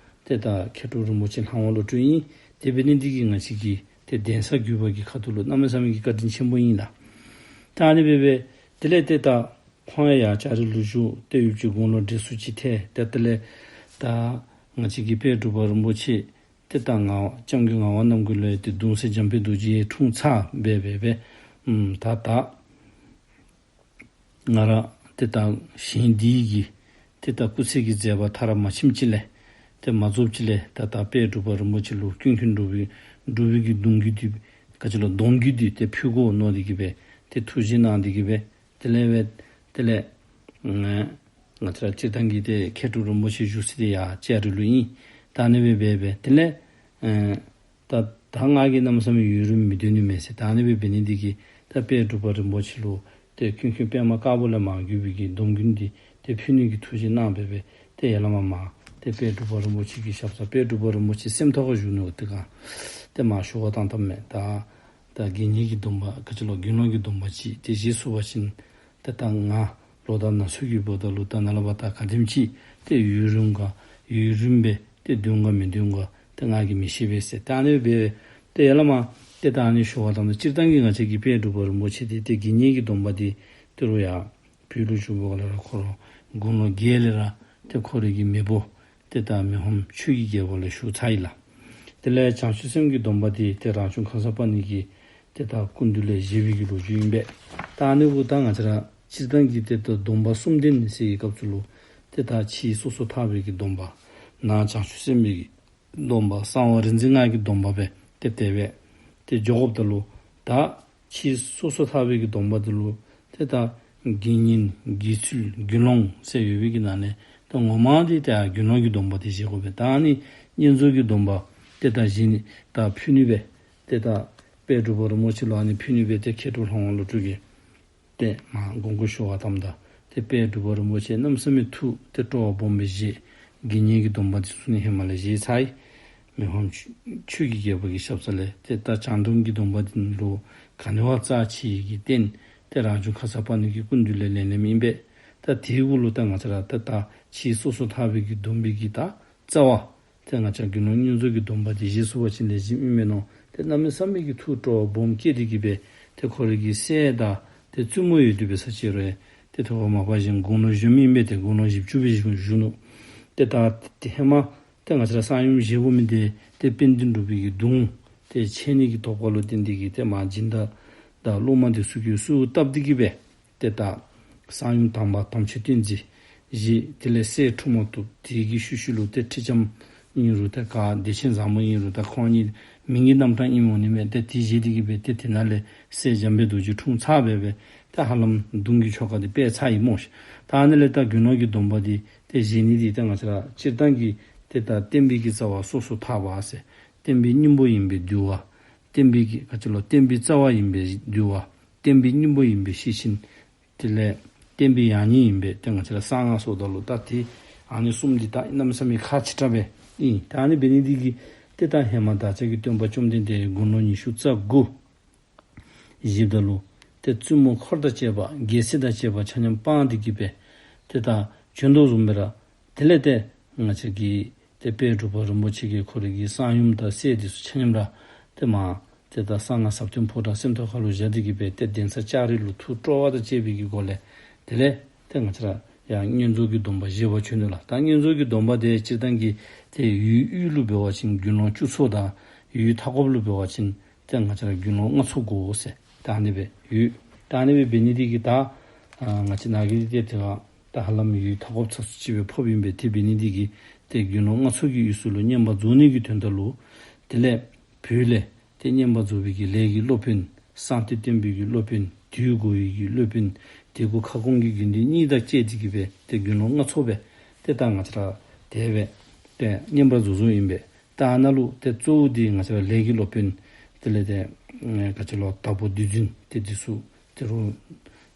ཏེ་ད་མཁས་གྲུབ་རིན་པོ་ཆེ་ལྷ་དབང་བློ་གྲོས་ཨིན། དེ་འབད་ནི་འདི་གིས་ང་བཅས་ཀྱི་ཏེ་གདན་ས་བརྒྱུད་པ་གི་ཁ་ཐུག་ལུ་གནམ་མེད་ས་མེད་ཀྱི་བཀའ་དྲིན་ཆེན་པོ་ཨིན་ལགས། ད་ཨ་ནི་སྦེ་འབད་དེ་ལས་ཏེ་ད་ཁོང་ཡང་ལྕགས་རི་ལུ་བཞུགས་ཏེ་ཡུདཔ་ཅིག་དགུང་ལོ་བགྲེས་སུ་ཅིག་ཐལ། ཏེ་དེ་ལས་ད་ང་བཅས་ཀྱི་དཔལ་འབྲུག་པ་རིན་པོ་ཆེ་ཏེ་ད་ངག་དབང་སྐྱབས་མགོན་ངག་དབང་རྣམ་རྒྱལ་ལུ་ཡང་ཏེ་གདུང་སྲས་འཇམ་དཔལ་རྡོ་རྗེ་འཁྲུངས་ཚར་སྦེ་སྦེ་སྦེ་ཨམ་ད་ད་ང་ར་ཏེ་ད་ཞིང་འདི་གི་ཏེ་ད་སྐུ་ཚེ་གི་མཛད་པ་མཐར་མ་ཕྱིནམ་ཅིག་ལས་ཏེ་མ་རྫོགསཔ་ཅིག་ལས་ད་ད་དཔལ་འབྲུག་པ་རིན་པོ་ཆེ་ལུ་ཀུན་མཁྱེན་འབྲུག་པའི་འབྲུག་པའི་གི་གདུང་རྒྱུད་འདི་ག་ཅི་ལོ་གདུང་རྒྱུད་འདི་ཏེ་ཕུལ་དགོ་མནོ་སྟེ་གི་སྦེ་ཏེ་ཐུགས་བཞེད་གནང་སྟེ་གི་སྦེ་དེ་ལས་སྦེ་དེ་ལས་ང་ང་བཅས་ར་སྤྱིར་བཏང་གི་ཏེ་མཁས་གྲུབ་རིན་པོ་ཆེ་བཞུགས་ས་འདི་ཡར་ལྕགས་རི་ལུ་ཨིན། ད་ཨ་ནི་སྦེ་སྦེ་སྦེ་དེ་ལས་ཨེ་ད་ད་ང་གིས་གནམ་མེད་ས་མེད་ཡུན་རིངམོ་མི་སྡོད་ནི་མས་ཟེར། ད་ཨ་ནི་སྦེ་འབད་ནི་འདི་གིས་ད་དཔལ་འབྲུག་པ་རིན་པོ་ཆེ་ལུ་ཏེ་ཀུན་མཁྱེན་པདྨ་དཀར་པོ་ལས་མར་བརྒྱུད་པའི་གི་སྡོམ་རྒྱུན་འདི་ཏེ་ཕུལ་ནི་གི་ཐུགས་བཞེད་གནང་སྦེ་སྦེ་ཏེ་ཡར་ལས་མར་མར་ཏེ་དཔལ་འབྲུག་པ་རིན་པོ་ཆེ་གི་ཞབས་སར་དཔལ་འབྲུག་པ་རིན་པོ་ཆེ་སེམས་རྟོགས་ཁར་བཞུགས་ནུག། ཏེ་ག་ཏེ་མར་ཞུ་བ་བཏང་བཏངམ་མས། ད་ད་དགེ་བསྙེན་གྱི་སྡོམ་པ་ག་ཅི་ལོ་དགེ་སློང་གི་སྡོམ་པ་ཅིག་ཏེ་བཞེས་ཚུགས་པ་ཅིན་ཏེ་ད་ང་ ལོ་དང་ན་ཚོད་ཀྱི་འབདཝ་ད་ལུ་ད་ནཱ་ལས་ཕར་ད་ག་དེམ་ཅིག་ཏེ་ཡུན་རིངམོ་ག་ཡུན་རིངམོ་སྦེ་ཏེ་སྡོད་ག་མི་སྡོད་ག་ཏེ་ང་གིས་མི་ཤེས་པས་ཟེར། ད་ཨ་ནི་སྦེ་ཏེ་ཡར་ལས་མར་ཏེ་ད་ཨ་ནི་ཞུ་བར་བཏངམ་ད་སྤྱིར་བཏང་གི་ང་བཅས་ཀྱི་དཔལ་འབྲུག་པ་རིན་པོ་ཆེ་འདི་ཏེ་དགེ་བསྙེན་གྱི་སྡོམ་པ་འདི་ད་རུང་ཡར་བོད་ལུ་བཞུགས་པའི་སྐབས་ལས་ར་ཁོ་ར་དགུང་ལོ་བརྒྱད་ལས་ར་ཏེ་ཁོ་རའི་གི་མེས་པོ་ཏེ་ད་མི་ཕམ་ཆོས་ཀྱི་རྒྱལ་པོ་ལས་ཞུ་ཚར་ཡི་ལགས། དེ་ལས་བྱང་ཆུབ་སེམས་ཀྱི་སྡོམ་པ་འདི་ཏེ་རང་བྱུང་ཁརྶ་པཱ་ཎི་གི་ཏེ་ད་སྐུ་མདུན་ལས་བཞེས་པའི་གི་ལོ་རྒྱུས་ཨིན་པས། ད་ཨ་ནི་གུ་ད་ང་བཅས་ར་སྤྱིར་བཏང་གི་ཏེ་ད་སྡོམ་པ་གསུམ་ལྡན་ཟེར་བའི་སྐབས་སུ་ལུ་ཏེ་ད་ཕྱི་སོ་སོར་ཐར་པའི་གི་སྡོམ་པ། ནང་བྱང་ཆུབ་སེམས་དཔའི་གི་སྡོམ་པ། གསང་བ་རིག་འཛིན་སྔགས་ཀྱི་སྡོམ་པ་སྦེ་ཏེ་དེ་སྦེ་ཏེ་འགྱོ་དགོཔ་ད་ལུ་ད་ཕྱི་སོ་སོར་ཐར་པའི་གི་སྡོམ་པ་འདི་ལུ་ཏེ་ད་དགེ་བསྙེན་དགེ་ཚུལ་དགེ་སློང་ཟེར་ཡོད་པའི་གི་ནང་ལས་ད་ངོ་མ་འདི་ཏེ་དགེ་སློང་གི་སྡོམ་པ་འདི་བཞེས་དགོ་པས། ད་ཨ་ནི་བསྙེན་རྫོགས་ཀྱི་སྡོམ་པ་ཏེ་ད་བཞེས་ནི་ད་ཕུལ་ནི་སྦེ་ཏེ་ད་དཔལ་འབྲུག་པ་རིན་པོ་ཆེ་ལུ་ཨ་ནི་ཕུལ་ནི་སྦེ་ཏེ་མཁས་གྲུབ་ལྷ་དབང་བློ་གྲོས་ཀྱིས་ཏེ་མར་དགོངས་སྐོར་ཞུ་བར་བཏངམ་ད་ཏེ་དཔལ་འབྲུག་པ་རིན་པོ་ཆེ་གནམ་མེད་ས་མེད་ཐུགས་ཏེ་སྤྲོ་བ་སྦོམ་སྦེ་བཞེས། དགེ་བསྙེན་གྱི་སྡོམ་པ་འདི་ཚུ་ནི་ཧེ་མ་ལས་བཞེས་ཚར་ཡི། མི་ཕམ་ཆོས་ཆོས་ཀྱི་རྒྱལ་པོ་གི་ཞབས་ས་ལས། ཏེ་ད་བྱང་སྡོམ་གྱི་སྡོམ་པ་འདི་ལུ་ག་ནི་བ་རྩ་ཆེ་ཡི་གི་རྟེན་ཏེ་རང་བྱུང་ཁརྶ་པཱ་ཎི་གི་སྐུ་མདུན་ལས་ལེན་ལེནམ་ཨིན་པས། ད་དེའི་གུ་ལུ་ད་ང་བཅས་ར་ད་ད་ཕྱི་སོ་སོར་ཐར་པའི་གི་སྡོམ་པའི་གི་ད་རྩ་བ་ཏེ་ང་བཅས་དགེ་སློང་བསྙེན་རྫོགས་ཀྱི་སྡོམ་པ་འདི་བཞེས་ཚུགས་པ་ཅིན་ལེགས་ཤོམ་ཨིན་མས་མནོ། ཏེ་གནམ་མེད་ས་མེད་ཀྱི་ཐུགས་སྤྲོ་བ་སྦོམ་སྐྱེས་ཏེ་གི་སྦེ་ཏེ་ཁོ་རའི་གི་སྲས་དང་ཏེ་བཙུན་མོ་ཡོད་དེ་འབད་ས་ཅིག་རུང་ཏེ་ད་མ་པ་གཞན་དགུང་ལོ་གཞོནམ་ཨིན་པས། ཏེ་དགུང་ལོ་བཞི་བཅུ་སྦེ་བཞུགས་བཞུགས་ནུག། ཏེ་ད་ཏེ་ཧེ་མ་ཏེ་ང་བཅས་ར་གསང་ཡུམ་བཞེས་དགོ་མི་འདི་ཏེ་དཔལ་ལྡན་འབྲུག་པའི་གི་གདུང་ཏེ་ཆད་ནི་གི་དོགས་པ་ལུ་བརྟེན་ཏེ་གི་ཏེ་མར་སྦྱིན་བདག་དང་སློབ་མ་འདི་ཚུ་གིས་གསོལཝ་བཏབ་སྟེ་གི་སྦེ་ཏེ་ད་གསང་ཡུམ་དང་པ་དམ་ཆོས་བསྟན་འཛིན་བཞེས། དེ་ལས་སྲས་འཁྲུངས་མ་བཏུབ། དེ་གི་ཤུལ་ཤུལ་ལུ་ཏེ་ཁྲི་ལྕམ་ཨིན་རུང་ད་ག་བདེ་ཆེན་བཟང་མོ་ཨིན་རུང་ད་ཁོང་གཉིས་མིང་གི་རྣམ་གྲངས་ཨིནམ་འོང་ནི་མས། ཏེ་དེ་བཞེས་ཏེ་གི་སྦེ་ཏེ་དེ་ནང་ལས་སྲས་འཇམ་དཔལ་རྡོ་རྗེ་འཁྲུངས་ཚར་སྦེ་སྦེ་ཏེ་ཧ་ལམ་གདུང་གི་ཆོ་ག་འདི་སྤེལ་ཚར་ཡི་སྨོ་ཤིག། ད་ཨ་ནི་ལས་ད་དགེ་སློང་གི་སྡོམ་པ་འདི་ཏེ་བཞེས་ནི་འདི་ད་ང་བཅས་ར་སྤྱིར་བཏང་གི་ཏེ་ད་བསྟན་པའི་གི་རྩ་བ་སོ་སོར་ཐར་པ་ཟེར། བསྟན་པའི་སྙིང་པོ་ཡིན་པའི་འདུལ་བ། བསྟན་པའི་གི་ག་ཅི་ལོ་བསྟན་པའི་རྩ་བ་ཡིན་པའི་འདུལ་བ། བསྟན་པའི་སྙིང་པོ་ཡིན་པའི་ཤེར་ཕྱིན། དེ་ལས་བསྟན་པའི་ཡང་སྙིང་ཡིན་པའི་ཏེ་ང་བཅས་ར་གསང་སྔགས་སོགས་དག་ལུ་ད་ཏེ་ཨ་ནི་གསུམ་འདི་ད་གནམ་མེད་ས་མེད་ཁག་ཆེ་དྲགས་སྦེ་ཨིན། ད་ཨ་ནི་འབད་ནི་འདི་གིས་ཏེ་ད་ཧེ་མ་བདག་ཅག་གི་སྟོན་པ་བཅོམ་ལྡན་འདས་དགུང་ལོ་ཉི་ཤུ་རྩ་དགུ་བཞེསཔ་ད་ལུ་ཏེ་བཙུན་མོ་འཁོར་དང་བཅས་པ་རྒྱལ་སྲིད་དང་བཅས་པ་ཆ་མཉམ་སྤངས་ཏེ་གི་སྦེ་ཏེ་ད་བྱོན་དོ་བཟུམ་སྦེ་ར། དེ་ལས་ཏེ་ང་བཅས་ཀྱི་ཏེ་དཔལ་འབྲུག་པ་རིན་པོ་ཆེ་གིས་ཁོ་རའི་གི་གསང་ཡུམ་དང་སྲས་འདི་ཚུ་ཆ་མཉམ་ར་ཏེ་མར་ཏེ་ད་གསང་སྔགས་ཟབ་དོན་ཕོ་བྲང་སེམས་རྟོགས་ཁ་ལུ་བཞག་སྟེ་གི་སྦེ་ཏེ་གདན་ས་ལྕགས་རི་ལུ་ཐུགས་སྤྲོ་བ་དང་བཅས་པའི་གི་སྒོ་ལས་དེ་ལས་ཏེ་ང་བཅས་ར་ཡང་བསྙེན་རྫོགས་ཀྱི་སྡོམ་པ་བཞེས་པར་བྱོན་ནུག་ལགས། ད་བསྙེན་རྫོགས་ཀྱི་སྡོམ་པ་འདི་སྤྱིར་བཏང་གི་ཏེ་ཡུལ་དབུས་ལུ་འབད་བ་ཅིན་དགེ་སློང་བཅུ་ཚོགས་དང་ཡུལ་མཐའ་འཁོབ་ལུ་འབད་བ་ཅིན་ཏེ་ང་བཅས་ར་དགེ་སློང་ལྔ་ཚོགས་དགོ་ཟེར། ད་ཨ་ནི་སྦེ་ཡོད། ད་ཨ་ནི་སྦེ་འབད་ནི་འདི་གིས་ད་ཨ་ང་བཅས་ནཱ་གི་འདི་ཏེ་ད་ད་ཧ་ལམ་ཡུལ་མཐའ་འཁོབ་ཚ་སུ་ཅིག་སྦེ་ཕོགཔ་ཨིན་པས། དེ་འབད་ནི་འདི་གིས་ཏེ་དགེ་སློང་ལྔ་ཚོགས་ཀྱི་དབུས་སུ་ལུ་བསྙེན་པར་རྫོགས་ནི་གི་དོན་དག་ལུ་དེ་ལས་བོད་ལས་ཏེ་བསྙེན་པར་རྫོགས་པའི་གི་ལས་ཀྱི་སློབ་དཔོན་གསང་སྟེ་སྟོན་པའི་གི་སློབ་དཔོན་དུས་འགོ་བའི་གི་སློབ་དཔོན་དེ་གུ་ཁ་སྐོང་གི་དགེ་འདུན་གཉིས་དང་བཅས་ཏེ་གི་སྦེ་ཏེ་དགེ་སློང་ལྔ་ཚོགས་སྦེ་ཏེ་ད་ང་བཅས་ར་དེ་སྦེ་ཏེ་བསྙེན་པར་རྫོགས་རྫོགསཔ་ཨིན་པས། ད་ཨ་ནཱ་ལུ་ཏེ་གཙོ་བོ་འདི་ང་བཅས་ར་ལས་ཀྱི་སློབ་དཔོན་དེ་ལས་ཏེ་ཨེ་ག་ཅི་ལོ་དྭགས་པོ་བདུད་འཛིན་ཏེ་འདི་ཚུ་ཏེ་རུང་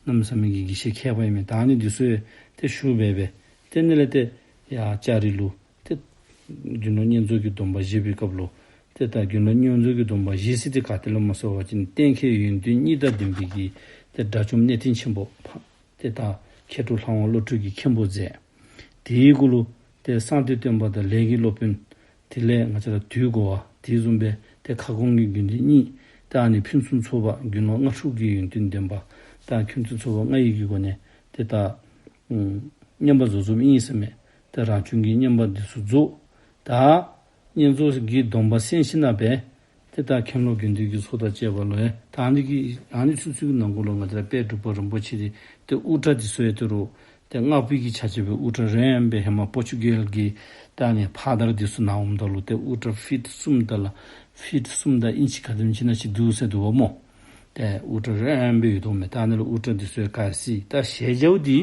གནམ་མེད་ས་མེད་ཀྱི་དགེ་བཤེས་མཁས་པ་ཨིན་མས། ད་ཨ་ནི་འདི་ཚུ་ཡང་ཏེ་ཞུ་སྦེ་སྦེ་ཏེ་ཨ་ནི་ལས་ཏེ་ཡར་ལྕགས་རི་ལུ་ཏེ་དགེ་སློང་བསྙེན་རྫོགས་ཀྱི་སྡོམ་པ་བཞེས་པའི་སྐབས་ལུ་ཏེ་ད་དགེ་སློང་བསྙེན་རྫོགས་ཀྱི་སྡོམ་པ་བཞེས་ས་འདི་ག་ཏེ་ལུ་སྨོ་ཟེར་བ་ཅིན་གཏན་འཁེལ་ཡོན་ཏན་གཉིས་དང་ལྡན་པའི་གི་ཏེ་དགྲ་བཅོམ་གནས་བརྟན་ཆེན་པོ་ཕ་ཏེ་ད་མཁས་གྲུབ་ལྷ་དབང་བློ་གྲོས་ཀྱིས་མཁན་པོ་མཛད། དེའི་གུ་ལུ་ཏེ་གསང་སྟེ་སྟོན་པ་དང་ལས་ཀྱི་སློབ་དཔོན་དེ་ལས་ང་བཅས་ར་དུས་འགོ་བ་དེ་བཟུམ་སྦེ་ཏེ་ཁ་སྐོང་གི་དགེ་འདུན་གཉིས་ཏེ་ཨ་ནི་ཕུན་སུམ་ཚོགས་པ་དགེ་སློང་ལྔ་ཕྲུགས་ཀྱི་ཡོན་ཏན་ལྡན་པ་ད་ཕུན་སུམ་ཚོགས་པ་ལྔ་ཡི་གི་སྒོ་ནས་ཏེ་ད་ཨམ་བསྙེན་པར་རྫོགས་རྫོགསཔ་ཨིན་ཟེར་མས། ཏེ་རང་བྱུང་གི་བསྙེན་པ་འདི་ཚུ་རྫོགས། ད་བསྙེན་རྫོགས་ཀྱི་སྡོམ་པ་གསན་ཞིནམ་ལས་ཏེ་ད་མཁན་སློབ་དགེ་འདུན་གྱི་ཚོགས་དང་བཅས་པ་ལུ་ཡང་ད་ཨ་ནི་གི་ཨ་ནི་ཚུན་ཚོད་ཀྱི་ནང་འཁོད་ལུ་ང་བཅས་ར་དཔལ་འབྲུག་པ་རིན་པོ་ཆེ་འདི་ཏེ་དབུ་སྐྲ་འདི་ཚུ་ཡང་ད་རུང་ཏེ་སྔགས་པའི་གི་ཆ་བྱད་སྦེ་དབུ་སྐྲ་རིངམོ་སྦེ་ཧེ་མ་པོར་ཅུ་གལ་གྱི་ད་ཨ་ནི་ཕ་དར་འདི་ཚུ་ནཱ་འོངམ་ད་ལུ་ཏེ་དབུ་སྐྲ་ཕིཊ་གསུམ་དང་ལ་ཕིཊ་གསུམ་དང་ཨིན་ཅི་ག་དེམ་ཅིག་ནང་ཅིག་འདུག་ཟེར་འདུག་པ་སྨོ། ཏེ་དབུ་སྐྲ་རིངམོ་སྦེ་ཡོད་དོ་མས། ད་ཨ་ནི་ལུ་དབུ་སྐྲ་འདི་ཚུ་ཡང་ག་ར་བསིལ། ད་ཞལ་རྒྱཝ་འདི་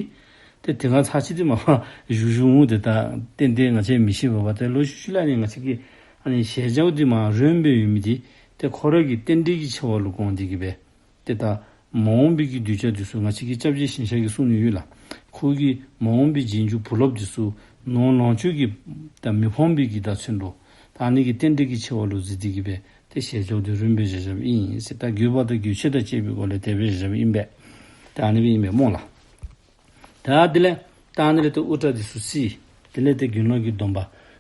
ཏེ་དེ་སྒང་ཚར་ཅིག་འདི་མ་པ་བཞུགས་བཞུགས་འོང་། ཏེ་ད་ཏན་ཏན་ང་བཅས་མི་ཤེས་པས་པ། ཏེ་ལོག་ཤུལ་ཤུལ་ལས་ཨ་ནི་ང་བཅས་ཀྱིས་ཨ་ནི་ཞལ་རྒྱཝ་འདི་མར་རིངམོ་སྦེ་ཡོད་མི་འདི་ཏེ་ཁོ་ར་གི་རྟེན་འབྲེལ་གྱི་ཆེ་བ་ལུ་དགོངས་ཏེ་གི་སྦེ་ཏེ་ད་མ་འོངས་པའི་གི་གདུལ་བྱ་འདི་ཚུ་ང་བཅས་ཀྱི་སྐྱབས་རྗེ་ཞིང་གཤེགས་ཀྱིས་གསུངས་ནི་ཡོད་ལགས། ཁོ་གིས་མ་འོངས་པའི་རྗེས་འཇུག་བུ་སློབ་འདི་ཚུ་ནོར་ལོངས་སྤྱོད་ཀྱིས་ད་མི་ཕོངས་པའི་གི་ད་ཚུན་ལུ་ད་ཨ་ནི་གི་རྟེན་འབྲེལ་གྱི་ཆེ་བ་ལུ་གཟིགས་ཏེ་གི་སྦེ་ཏེ་ཞལ་རྒྱཝ་འདི་རིངམོ་སྦེ་བཞག་བཞགཔ་ཨིན་ཟེར། ད་དགོས་པ་དང་དགོས་ཆེད་དང་བཅས་པའི་སྒོ་ལས་དེ་སྦེ་བཞག་བཞགཔ་ཨིན་པས། ད་ཨ་ནི་སྦེ་ཨིན་པས་སྨོ་ལགས། ད་དེ་ལས་ད་ཨ་ནི་ལས་ཏེ་དབུ་སྐྲ་འདི་ཚུ་བསིལ། དེ་ལས་ཏེ་དགེ་སློང་གི་སྡོམ་པ་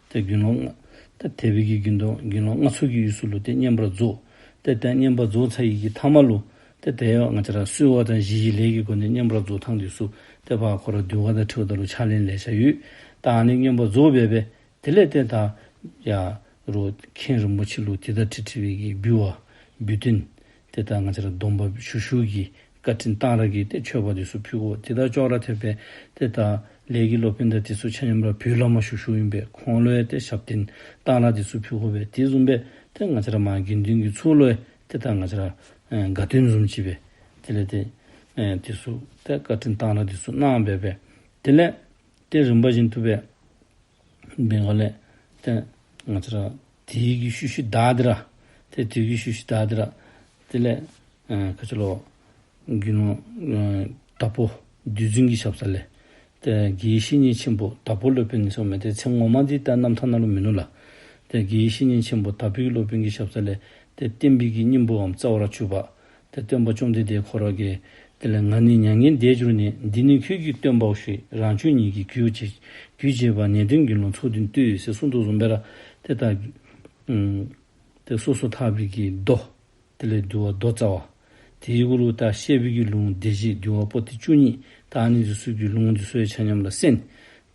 ཏེ་དགེ་སློང་ལྔ་ད་དད་པའི་གི་དགེ་སློང་དགེ་སློང་ལྔ་ཚོགས་ཀྱི་དབུས་སུ་ལུ་ཏེ་བསྙེན་པར་རྫོགས། ཏེ་ད་བསྙེན་པར་རྫོགས་ཚར་བའི་གི་མཐའ་མ་ལུ་ཏེ་དེ་ཡང་ང་བཅས་ར་གསོལ་བ་དང་བཞེས་སྒོ་ལས་ཀྱི་སྒོ་ནས་བསྙེན་པར་རྫོགས་ཐངས་འདི་ཚུ་ཏེ་ཕར་ཁོ་ར་འདུལ་བ་དང་འཁྲིལཝ་ད་ལུ་ཕྱག་ལེན་ལེ་ཤ་ཡོད། ད་ཨ་ནི་བསྙེན་པར་རྫོགས་འབད་སྦེ་དེ་ལས་ཏེ་ད་ཡར་ལུ་མཁན་རིན་པོ་ཆེ་ལུ་དེ་དང་འཁྲིལ་འཁྲིལ་བའི་གི་འབུལ་བ་འབུལ་རྟེན་ཏེ་ད་ང་བཅས་ར་སྡོམ་པ་ཞུ་ཞུ་གི་བཀའ་དྲིན་གཏང་རག་གི་ཏེ་མཆོད་པ་འདི་ཚུ་ཕུལ་དགོ། དེ་དང་ཅོག་ར་འཐདཔ་སྦེ་ཏེ་ད་ལས་ཀྱི་སློབ་དཔོན་དང་དེ་ཚུ་ཆ་མཉམ་ར་བོད་བླ་མ་ཞུ་ཞུཝ་ཨིན་པས། ཁོང་ལུ་ཡང་ཏེ་ཞབས་བརྟན་གཏང་རག་འདི་ཚུ་ཕུལ་དགོ་པས། དེ་བཟུམ་སྦེ་ཏེ་ང་བཅས་ར་མར་དགེ་འདུན་གྱི་ཚོགས་ལུ་ཡང་ཏེ་ད་ང་བཅས་ར་ཨེ་དགའ་སྟོན་བཟུམ་ཅིག་སྦེ་དེ་ལས་ཏེ་ཨེ་དེ་ཚུ་ཏེ་བཀའ་དྲིན་གཏང་རག་འདི་ཚུ་གནང་སྦེ་སྦེ་དེ་ལས་ཏེ་རིམ་པ་བཞིན་དུ་སྦེ་འབད་སྒང་ལས་ཏེ་ང་བཅས་ར་དེ་གི་ཤུལ་ཤུལ་བདའ་སྟེ་ར་ཏེ་དེ་གི་ཤུལ་ཤུལ་བདའ་སྟེ་ར་དེ་ལས་ཨེ་ག་ཅི་ལོ་དགེ་སློང་ཨེ་དྭགས་པོ་བདུད་འཛིན་གྱི་ཞབས་ས་ལས་ཏེ་དགེ་བཤེས་གཉེན་ཆེན་པོ་དྭགས་པོ་སློབ་དཔོན་ཟེར་མི་དེ་མཚན་ངོ་མ་འདི་ད་རྣམ་ཐར་ནང་ལུ་མིན་ནུག་ལགས། ཏེ་དགེ་བཤེས་གཉེན་ཆེན་པོ་དྭགས་པོའི་སློབ་དཔོན་གྱི་ཞབས་ས་ལས་ཏེ་བསྟན་པའི་གི་སྙིང་པོའམ་རྩ་བར་གྱུར་པ། ཏེ་སྟོན་པ་བཅོམ་ལྡན་འདས་ཁོ་ར་གིས་དེ་ལས་ང་ནི་མྱ་ངན་འདས་གྱུར་ནས། འདི་ནི་ཁྱོད་ཀྱི་སྟོན་པའོ་ཞེས། རང་ཕྱོགས་ཉིད་ཀྱིས་གུས་བྱས་གུས་བྱས་པ། ནད་གདོན་དགེ་སློང་ཚོགས་བདུན་བསྟོད་ཟེར་གསུངས་དོ་བཟུམ་སྦེ་ར་ཏེ་ད་ཨམ་ཏེ་སོ་སོར་ཐར་པའི་གི་མདོ་དེ་ལས་འདུལ་བ་མདོ་རྩ་བ། དེའི་གུ་ལུ་ད་བཤད་པའི་གི་ལུང་སྡེ་བཞི་འདུལ་བ་པོ་ཏི་བཅུ་གཉིས། ད་ཨ་ནི་འདི་ཚུ་གི་ལུང་འདི་ཚུ་ཡང་ཆ་མཉམ་ར་གསན།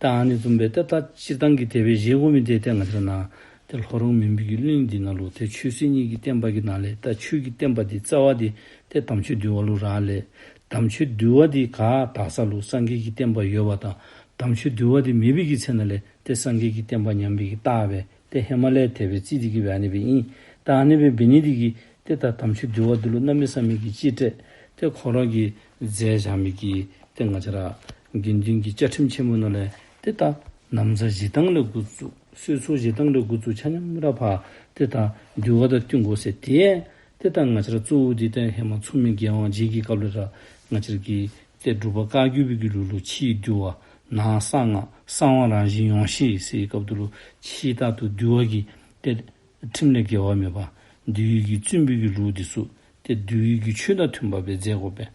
ད་ཨ་ནི་བཟུམ་སྦེ་ཏེ་ད་སྤྱིར་བཏང་གི་དེ་སྦེ་བཞེས་དགོ་མི་འདི་ཏེ་ང་བཅས་ར་ནཱ་ཏེ་ལྷོ་རོང་མུན་པའི་གི་གླིང་འདི་ནང་ལུ་ཏེ་ཆོས་སྲིད་གཉིས་ཀྱི་བསྟན་པ་གི་ནང་ལས་ད་ཆོས་ཀྱི་བསྟན་པ་འདི་རྩ་བ་འདི་ཏེ་དམ་ཆོས་འདུལ་བ་ལུ་རག་ལས། དམ་ཆོས་འདུལ་བ་འདི་ག་དག་ས་ལུ་སངས་རྒྱས་ཀྱི་བསྟན་པ་ཡོད་པ་དང་དམ་ཆོས་འདུལ་བ་འདི་མེད་པའི་གི་ཚེ་ན་ལས་ཏེ་སངས་རྒྱས་ཀྱི་བསྟན་པ་ཉམས་པའི་གི་རྟགས་སྦེ་ཏེ་ཧེ་མ་ལས་དེ་སྦེ་རྩིས་ཏེ་གི་སྦེ་ཨ་ནི་སྦེ་ཨིན། ད་ཨ་ནི་སྦེ་འབད་ནི་འདི་གིས་ཏེ་ད་དམ་ཆོས་འདུལ་བ་འདི་ལུ་གནམ་མེད་ས་མེད་ཀྱི་གཅེས་སྤྲས་ཏེ་ཁོ་ར་གིས་མཛད་བཞག་མི་གི་ཏེ་ང་བཅས་ར་དགེ་འདུན་གྱི་བཅའ་ཁྲིམས་ཆེན་མོ་ནང་ལས་ཏེ་ད་ན་བཟའ་བཞེས་ཐངས་ལས་འགོ་བཙུགས་གསོལ་ཚོགས་བཞེས་ཐངས་ལས་འགོ་བཙུགས་ཆ་མཉམ་ར་ཕར་ཏེ་ད་འདུལ་བ་དང་བསྟུན་དགོ་ཟེར། ཏེ་ཏེ་ད་ང་བཅས་ར་གཙོ་བོ་འདི་ཏེ་ཧེ་མ་མཚུངས་མེད་རྒྱལ་དབང་རྗེ་གི་སྐབས་ལས་ར་ང་བཅས་ར་གི་ཏེ་འབྲུག་པ་བཀའ་བརྒྱུད་པའི་གི་ལུགས་ལུ་ཕྱིའི་འདུལ་བ་ནང་གསང་སྔགས་གསང་བ་རང་བཞིན་ཡོངས་ཤེས་ཟེར་བའི་སྐབས་དེ་ལུ་ཕྱི་ལྟར་དུ་འདུལ་བ་གི་ཏེ་ཁྲིམས་ལས་འགལ་བ་མེད་པ། འདུལ་བའི་གི་བཙུན་པའི་གི་ལུགས་འདི་ཚུ་ཏེ་འདུལ་བའི་གི་ཆོས་དང་མཐུན་པ་སྦེ་མཛད་དགོ་པས།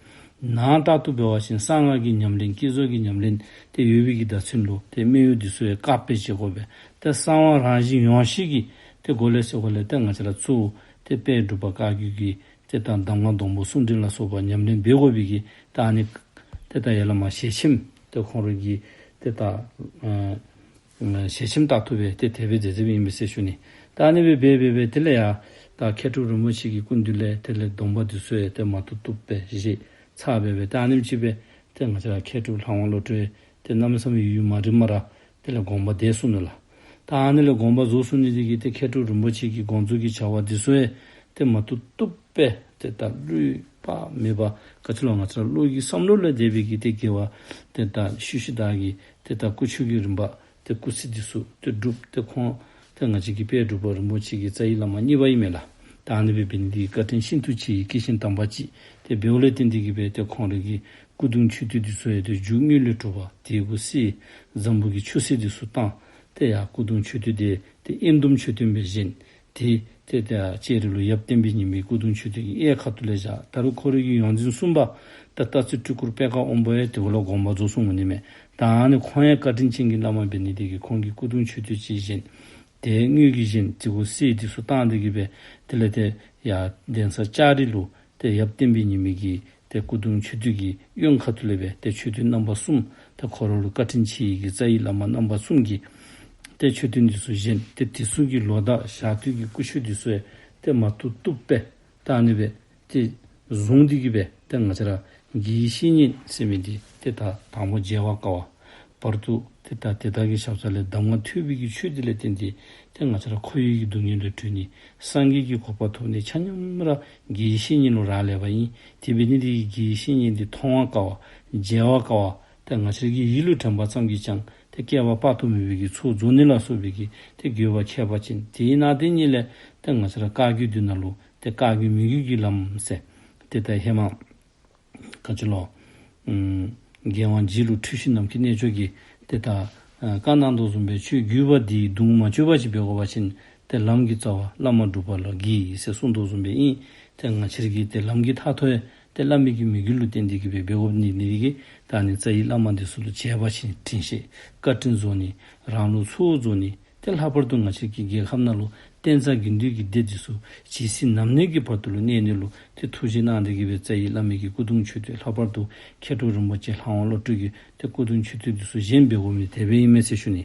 ནང་ལྟར་དུ་འབད་བ་ཅིན་གསང་སྔགས་ཀྱི་ཉམས་ལེན་བསྐྱེད་རྫོགས་ཀྱི་ཉམས་ལེན་ཏེ་ཡོད་པའི་གི་བརྡ་མཚོན་ལུ་ཏེ་སྨད་ཡུལ་འདི་ཚུ་ཡང་བཀག་སྦེ་བཞེས་དགོ་པས། ཏེ་གསང་བ་རང་བཞིན་ཡོངས་ཤེས་ཀྱི་ཏེ་སྒོ་ལས་ཟེར་སྒོ་ལས་ཏེ་ང་བཅས་ར་གཙོ་བོ་ཏེ་དཔལ་འབྲུག་པ་བཀའ་བརྒྱུད་ཀྱི་ཏེ་ད་གདམས་ངག་སྡོང་པོ་གསུམ་འདྲེན་ལ་སོགས་པ་ཉམས་ལེན་འབད་དགོ་པའི་གི་ད་ཨ་ནི་ཏེ་ད་ཡ་ལ་མ་ཞལ་ཆེམས་ཏེ་ཁོང་ར་གི་ཏེ་ད་ཨ་ཞལ་ཆེམས་ལྟར་དུ་སྦེ་ཏེ་དེ་སྦེ་མཛད་མཛདཔ་ཨིན་པས་ཟེར་ཞུ་ནི། ད་ཨ་ནི་སྦེ་འབད་འབད་འབད་དེ་ལས་ཡར་ད་མཁས་གྲུབ་རིན་པོ་ཆེ་གི་སྐུ་མདུན་ལས་དེ་ལས་སྡོམ་པ་འདི་ཚུ་ཡང་ཏེ་མ་ཐུབ་ཐུབ་སྦེ་བཞེས་ཚར་སྦེ་སྦེ་ད་ཨ་ནེམ་ཅིག་སྦེ་ཏེ་ང་བཅས་ར་མཁས་གྲུབ་ལྷ་དབང་བློ་གྲོས་ཏེ་གནམ་མེད་ས་མེད་ཡུན་མ་རིངམ་ར་དེ་ལས་དགོངས་པ་འདས་སོ་ནུག་ལགས། ད་ཨ་ནི་ལས་དགོངས་པ་རྫོགས་སོ་ནི་འདི་གིས་ཏེ་མཁས་གྲུབ་རིན་པོ་ཆེ་གི་དགོངས་རྫོགས་ཀྱི་བྱ་བ་འདི་ཚུ་ཡང་ཏེ་མ་ཐུབ་ཐུབ་སྦེ་ཏེ་ད་བློས་དཔག་མེད་པ་ག་ཅི་ལོ་ང་བཅས་ར་བློ་གི་བསམ་བློ་ལས་འདས་པའི་གི་ཏེ་དགེ་བ་ཏེ་ད་ཤུལ་ཤུལ་བདའ་གི་ཏེ་ད་སྐུ་ཆོས་ཀྱི་རིམ་པ་ཏེ་སྐུ་ཚེ་འདི་ཚུ་ཏེ་བསྒྲུབས། ཏེ་ཁོང་ཏེ་ང་བཅས་ཀྱི་དཔལ་འབྲུག་པ་རིན་པོ་ཆེ་གི་རྩ་བའི་བླ་མ་གཉིས་པ་ཨིན་མས་ལགས། ད་ཨ་ནི་སྦེ་འབད་ནི་འདི་གིས་བཀའ་དྲིན་ཤིན་ཏུ་ཆེ་བའི་སྐྱེས་ཆེན་དམ་པ་ཅིག་ཏེ་འབདཝ་ལས་བརྟེན་ཏེ་གི་སྦེ་ཏེ་ཁོང་ར་གི་སྐུ་གདུང་མཆོད་རྟེན་འདི་ཚུ་ཡང་ཏེ་མཇུག་དངོས་ལས་གྲུབ་པ་དེ་གུ་གསལ། འཛམ་བུ་གི་ཆུ་སེར་འདི་ཚུ་བཏང་། ཏེ་ཡར་སྐུ་གདུང་མཆོད་རྟེན་དེ་ཏེ་དབྱེན་སྡུམ་མཆོད་རྟེན་སྦེ་བཞེངས། ཏེ་ཏེ་ཏེ་ལྕགས་རི་ལུ་ཡབ་བསྟན་པའི་ཉི་མའི་སྐུ་གདུང་མཆོད་རྟེན་གྱི་གཡས་ཁ་ཐུག་ལས་བཞག། ད་རུང་ཁོ་རའི་གི་ཡོངས་འཛིན་གསུམ་པ་ད་སྟག་རྩེ་སྤྲུལ་སྐུ་པད་དཀར་དབང་པོ་ཡང་དེ་གུ་ལུ་དགོངས་པ་རྫོགས་སོང་འོང་ནི་མས། ད་ཨ་ནི་ཁོང་ཡང་བཀའ་དྲིན་ཅན་གྱི་བླ་མ་འབད་ནི་དེ་གིས་ཁོང་གི་སྐུ་གདུང་མཆོད་རྟེན་ཅིག་བཞེངས། དེ་དངོས་ཀྱིས་བཞེངས། དེ་གུ་གསེར་འདི་ཚུ་བཏང་སྟེ་གི་སྦེ་དེ་ལས་ཏེ་ཡར་གདན་ས་ལྕགས་རི་ལུ་ཏེ་ཡབ་བསྟན་པའི་ཉི་མའི་གི་ཏེ་སྐུ་གདུང་མཆོད་རྟེན་གྱི་གཡོན་ཁ་ཐུག་ལས་སྦེ་ཏེ་མཆོད་རྟེན་རྣམ་པ་གསུམ་ཏེ་ཁོ་ར་ལུ་བཀའ་དྲིན་ཆེ་བའི་གི་རྩ་བའི་བླ་མ་རྣམ་པ་གསུམ་གྱི་ཏེ་མཆོད་རྟེན་འདི་ཚུ་བཞེངས། ཏེ་དེ་ཚུ་གི་ལོ་རྟགས་ཞག་དུས་ཀྱི་སྐུ་མཆོད་འདི་ཚུ་ཡང་ཏེ་མ་ཐུབ་ཐུབ་སྦེ་ད་ཨ་ནི་སྦེ་ཏེ་བཟུང་སྟེ་གི་སྦེ་ཏེ་ང་བཅས་ར་དགེ་བཤེས་གཉེན་ཟེར་མི་འདི་ཏེ་ད་དང་པོ་མཇལ་བ་དཀའ་བ། བར་དུ་ཏེ་ད་དེ་དག་གི་ཞབས་ས་ལས་གདམས་ངག་ཐོས་པའི་གི་ཆོས་འདི་ལས་བརྟེན་ཏེ་ཏེ་ང་བཅས་ར་འཁོར་བའི་གི་སྡུག་བསྔལ་ལས་གྲོལ་ནི་སངས་རྒྱས་ཀྱི་གོ་འཕང་ཐོབ་ནི་ཆ་མཉམ་ར་དགེ་བཤེས་གཉེན་ལུ་རག་ལས་པ་ཨིན། དེ་འབད་ནི་འདི་གིས་དགེ་བཤེས་གཉེན་འདི་མཐོང་བ་དཀའ་བ་མཇལ་བ་དཀའ་བ། ཏེ་ང་བཅས་ར་གི་ཡིད་ལུ་དྲན་པ་ཙམ་གྱིས་ཀྱང་ཏེ་བསྐལ་པ་དཔག་ཏུ་མེད་པའི་གི་ཚོགས་རྫོགས་ནི་ལ་སོགས་པའི་གི་ཏེ་དགོས་པ་ཁྱད་པར་ཅན། དེའི་ནང་དེ་ཉིད་ལས་ཏེ་ང་བཅས་ར་བཀའ་བརྒྱུད་འདི་ནང་ལུ་ཏེ་བཀའ་བརྒྱུད་མི་བརྒྱུད་ཀྱི་ལམ་ཟེར། ཏེ་ད་ཧེ་མ་ག་ཅི་ལོ། ཨམ་རྒྱལ་དབང་རྗེ་ལུ་འཁྲུལ་ཞིག་ནམ་མཁའི་རྣལ་འབྱོར་གྱིས་ཏེ་ད་ཨ་བཀའ་གནང་དོ་བཟུམ་སྦེ་ཆོས་བརྒྱུད་པ་འདིའི་གདུང་མ་བཅུ་པ་ཅིག་འབད་དགོ་པ་ཅིན་ཏེ་ལམ་གྱི་རྩ་བ་བླ་མ་འབྲུག་པ་ལ་གྱིས་ཟེར་གསུངས་དོ་བཟུམ་སྦེ་ཨིན། ཏེ་ང་བཅས་ར་གི་ཏེ་ལམ་གྱི་མཐར་ཐུག་ཡང་ ཏེ་བླ་མའི་གི་མོས་གུས་ལུ་བརྟེན་ཏེ་གི་སྦེ་འབད་དགོཔ་ཨིན་ནི་འདི་གིས་ད་ཨ་ནི་རྩ་བའི་བླ་མ་འདི་ཚུ་ལུ་བྱས་པ་ཅིན་དྲིན་ཤེས་བཀའ་དྲིན་གཟོ་ནི་རང་ལུ་ཚོགས་གཟོ་ནི། ཏེ་ལྷག་པར་དུ་ང་བཅས་ཀྱི་རྒྱལ་ཁབ་ནང་ལུ་བསྟན་རྩ་དགེ་འདུན་གྱི་སྡེ་འདི་ཚུ་ཇི་སྲིད་ནམ་གནས་ཀྱི་བར་དུ་ལུ་གནས་ནི་ལུ་ཏེ་ཐུགས་རྗེ་གནང་སྟེ་གི་སྦེ་རྩ་བའི་བླ་མའི་གི་སྐུ་གདུང་མཆོད་རྟེན་ལྷག་པར་དུ་མཁས་གྲུབ་རིན་པོ་ཆེ་ལྷ་དབང་བློ་གྲོས་ཀྱི་ཏེ་སྐུ་གདུང་མཆོད་རྟེན་འདི་ཚུ་བཞེངས་འབད་དགོ་མི་དེ་སྦེ་ཨིན་མས་ཟེར་ཞུ་ནི།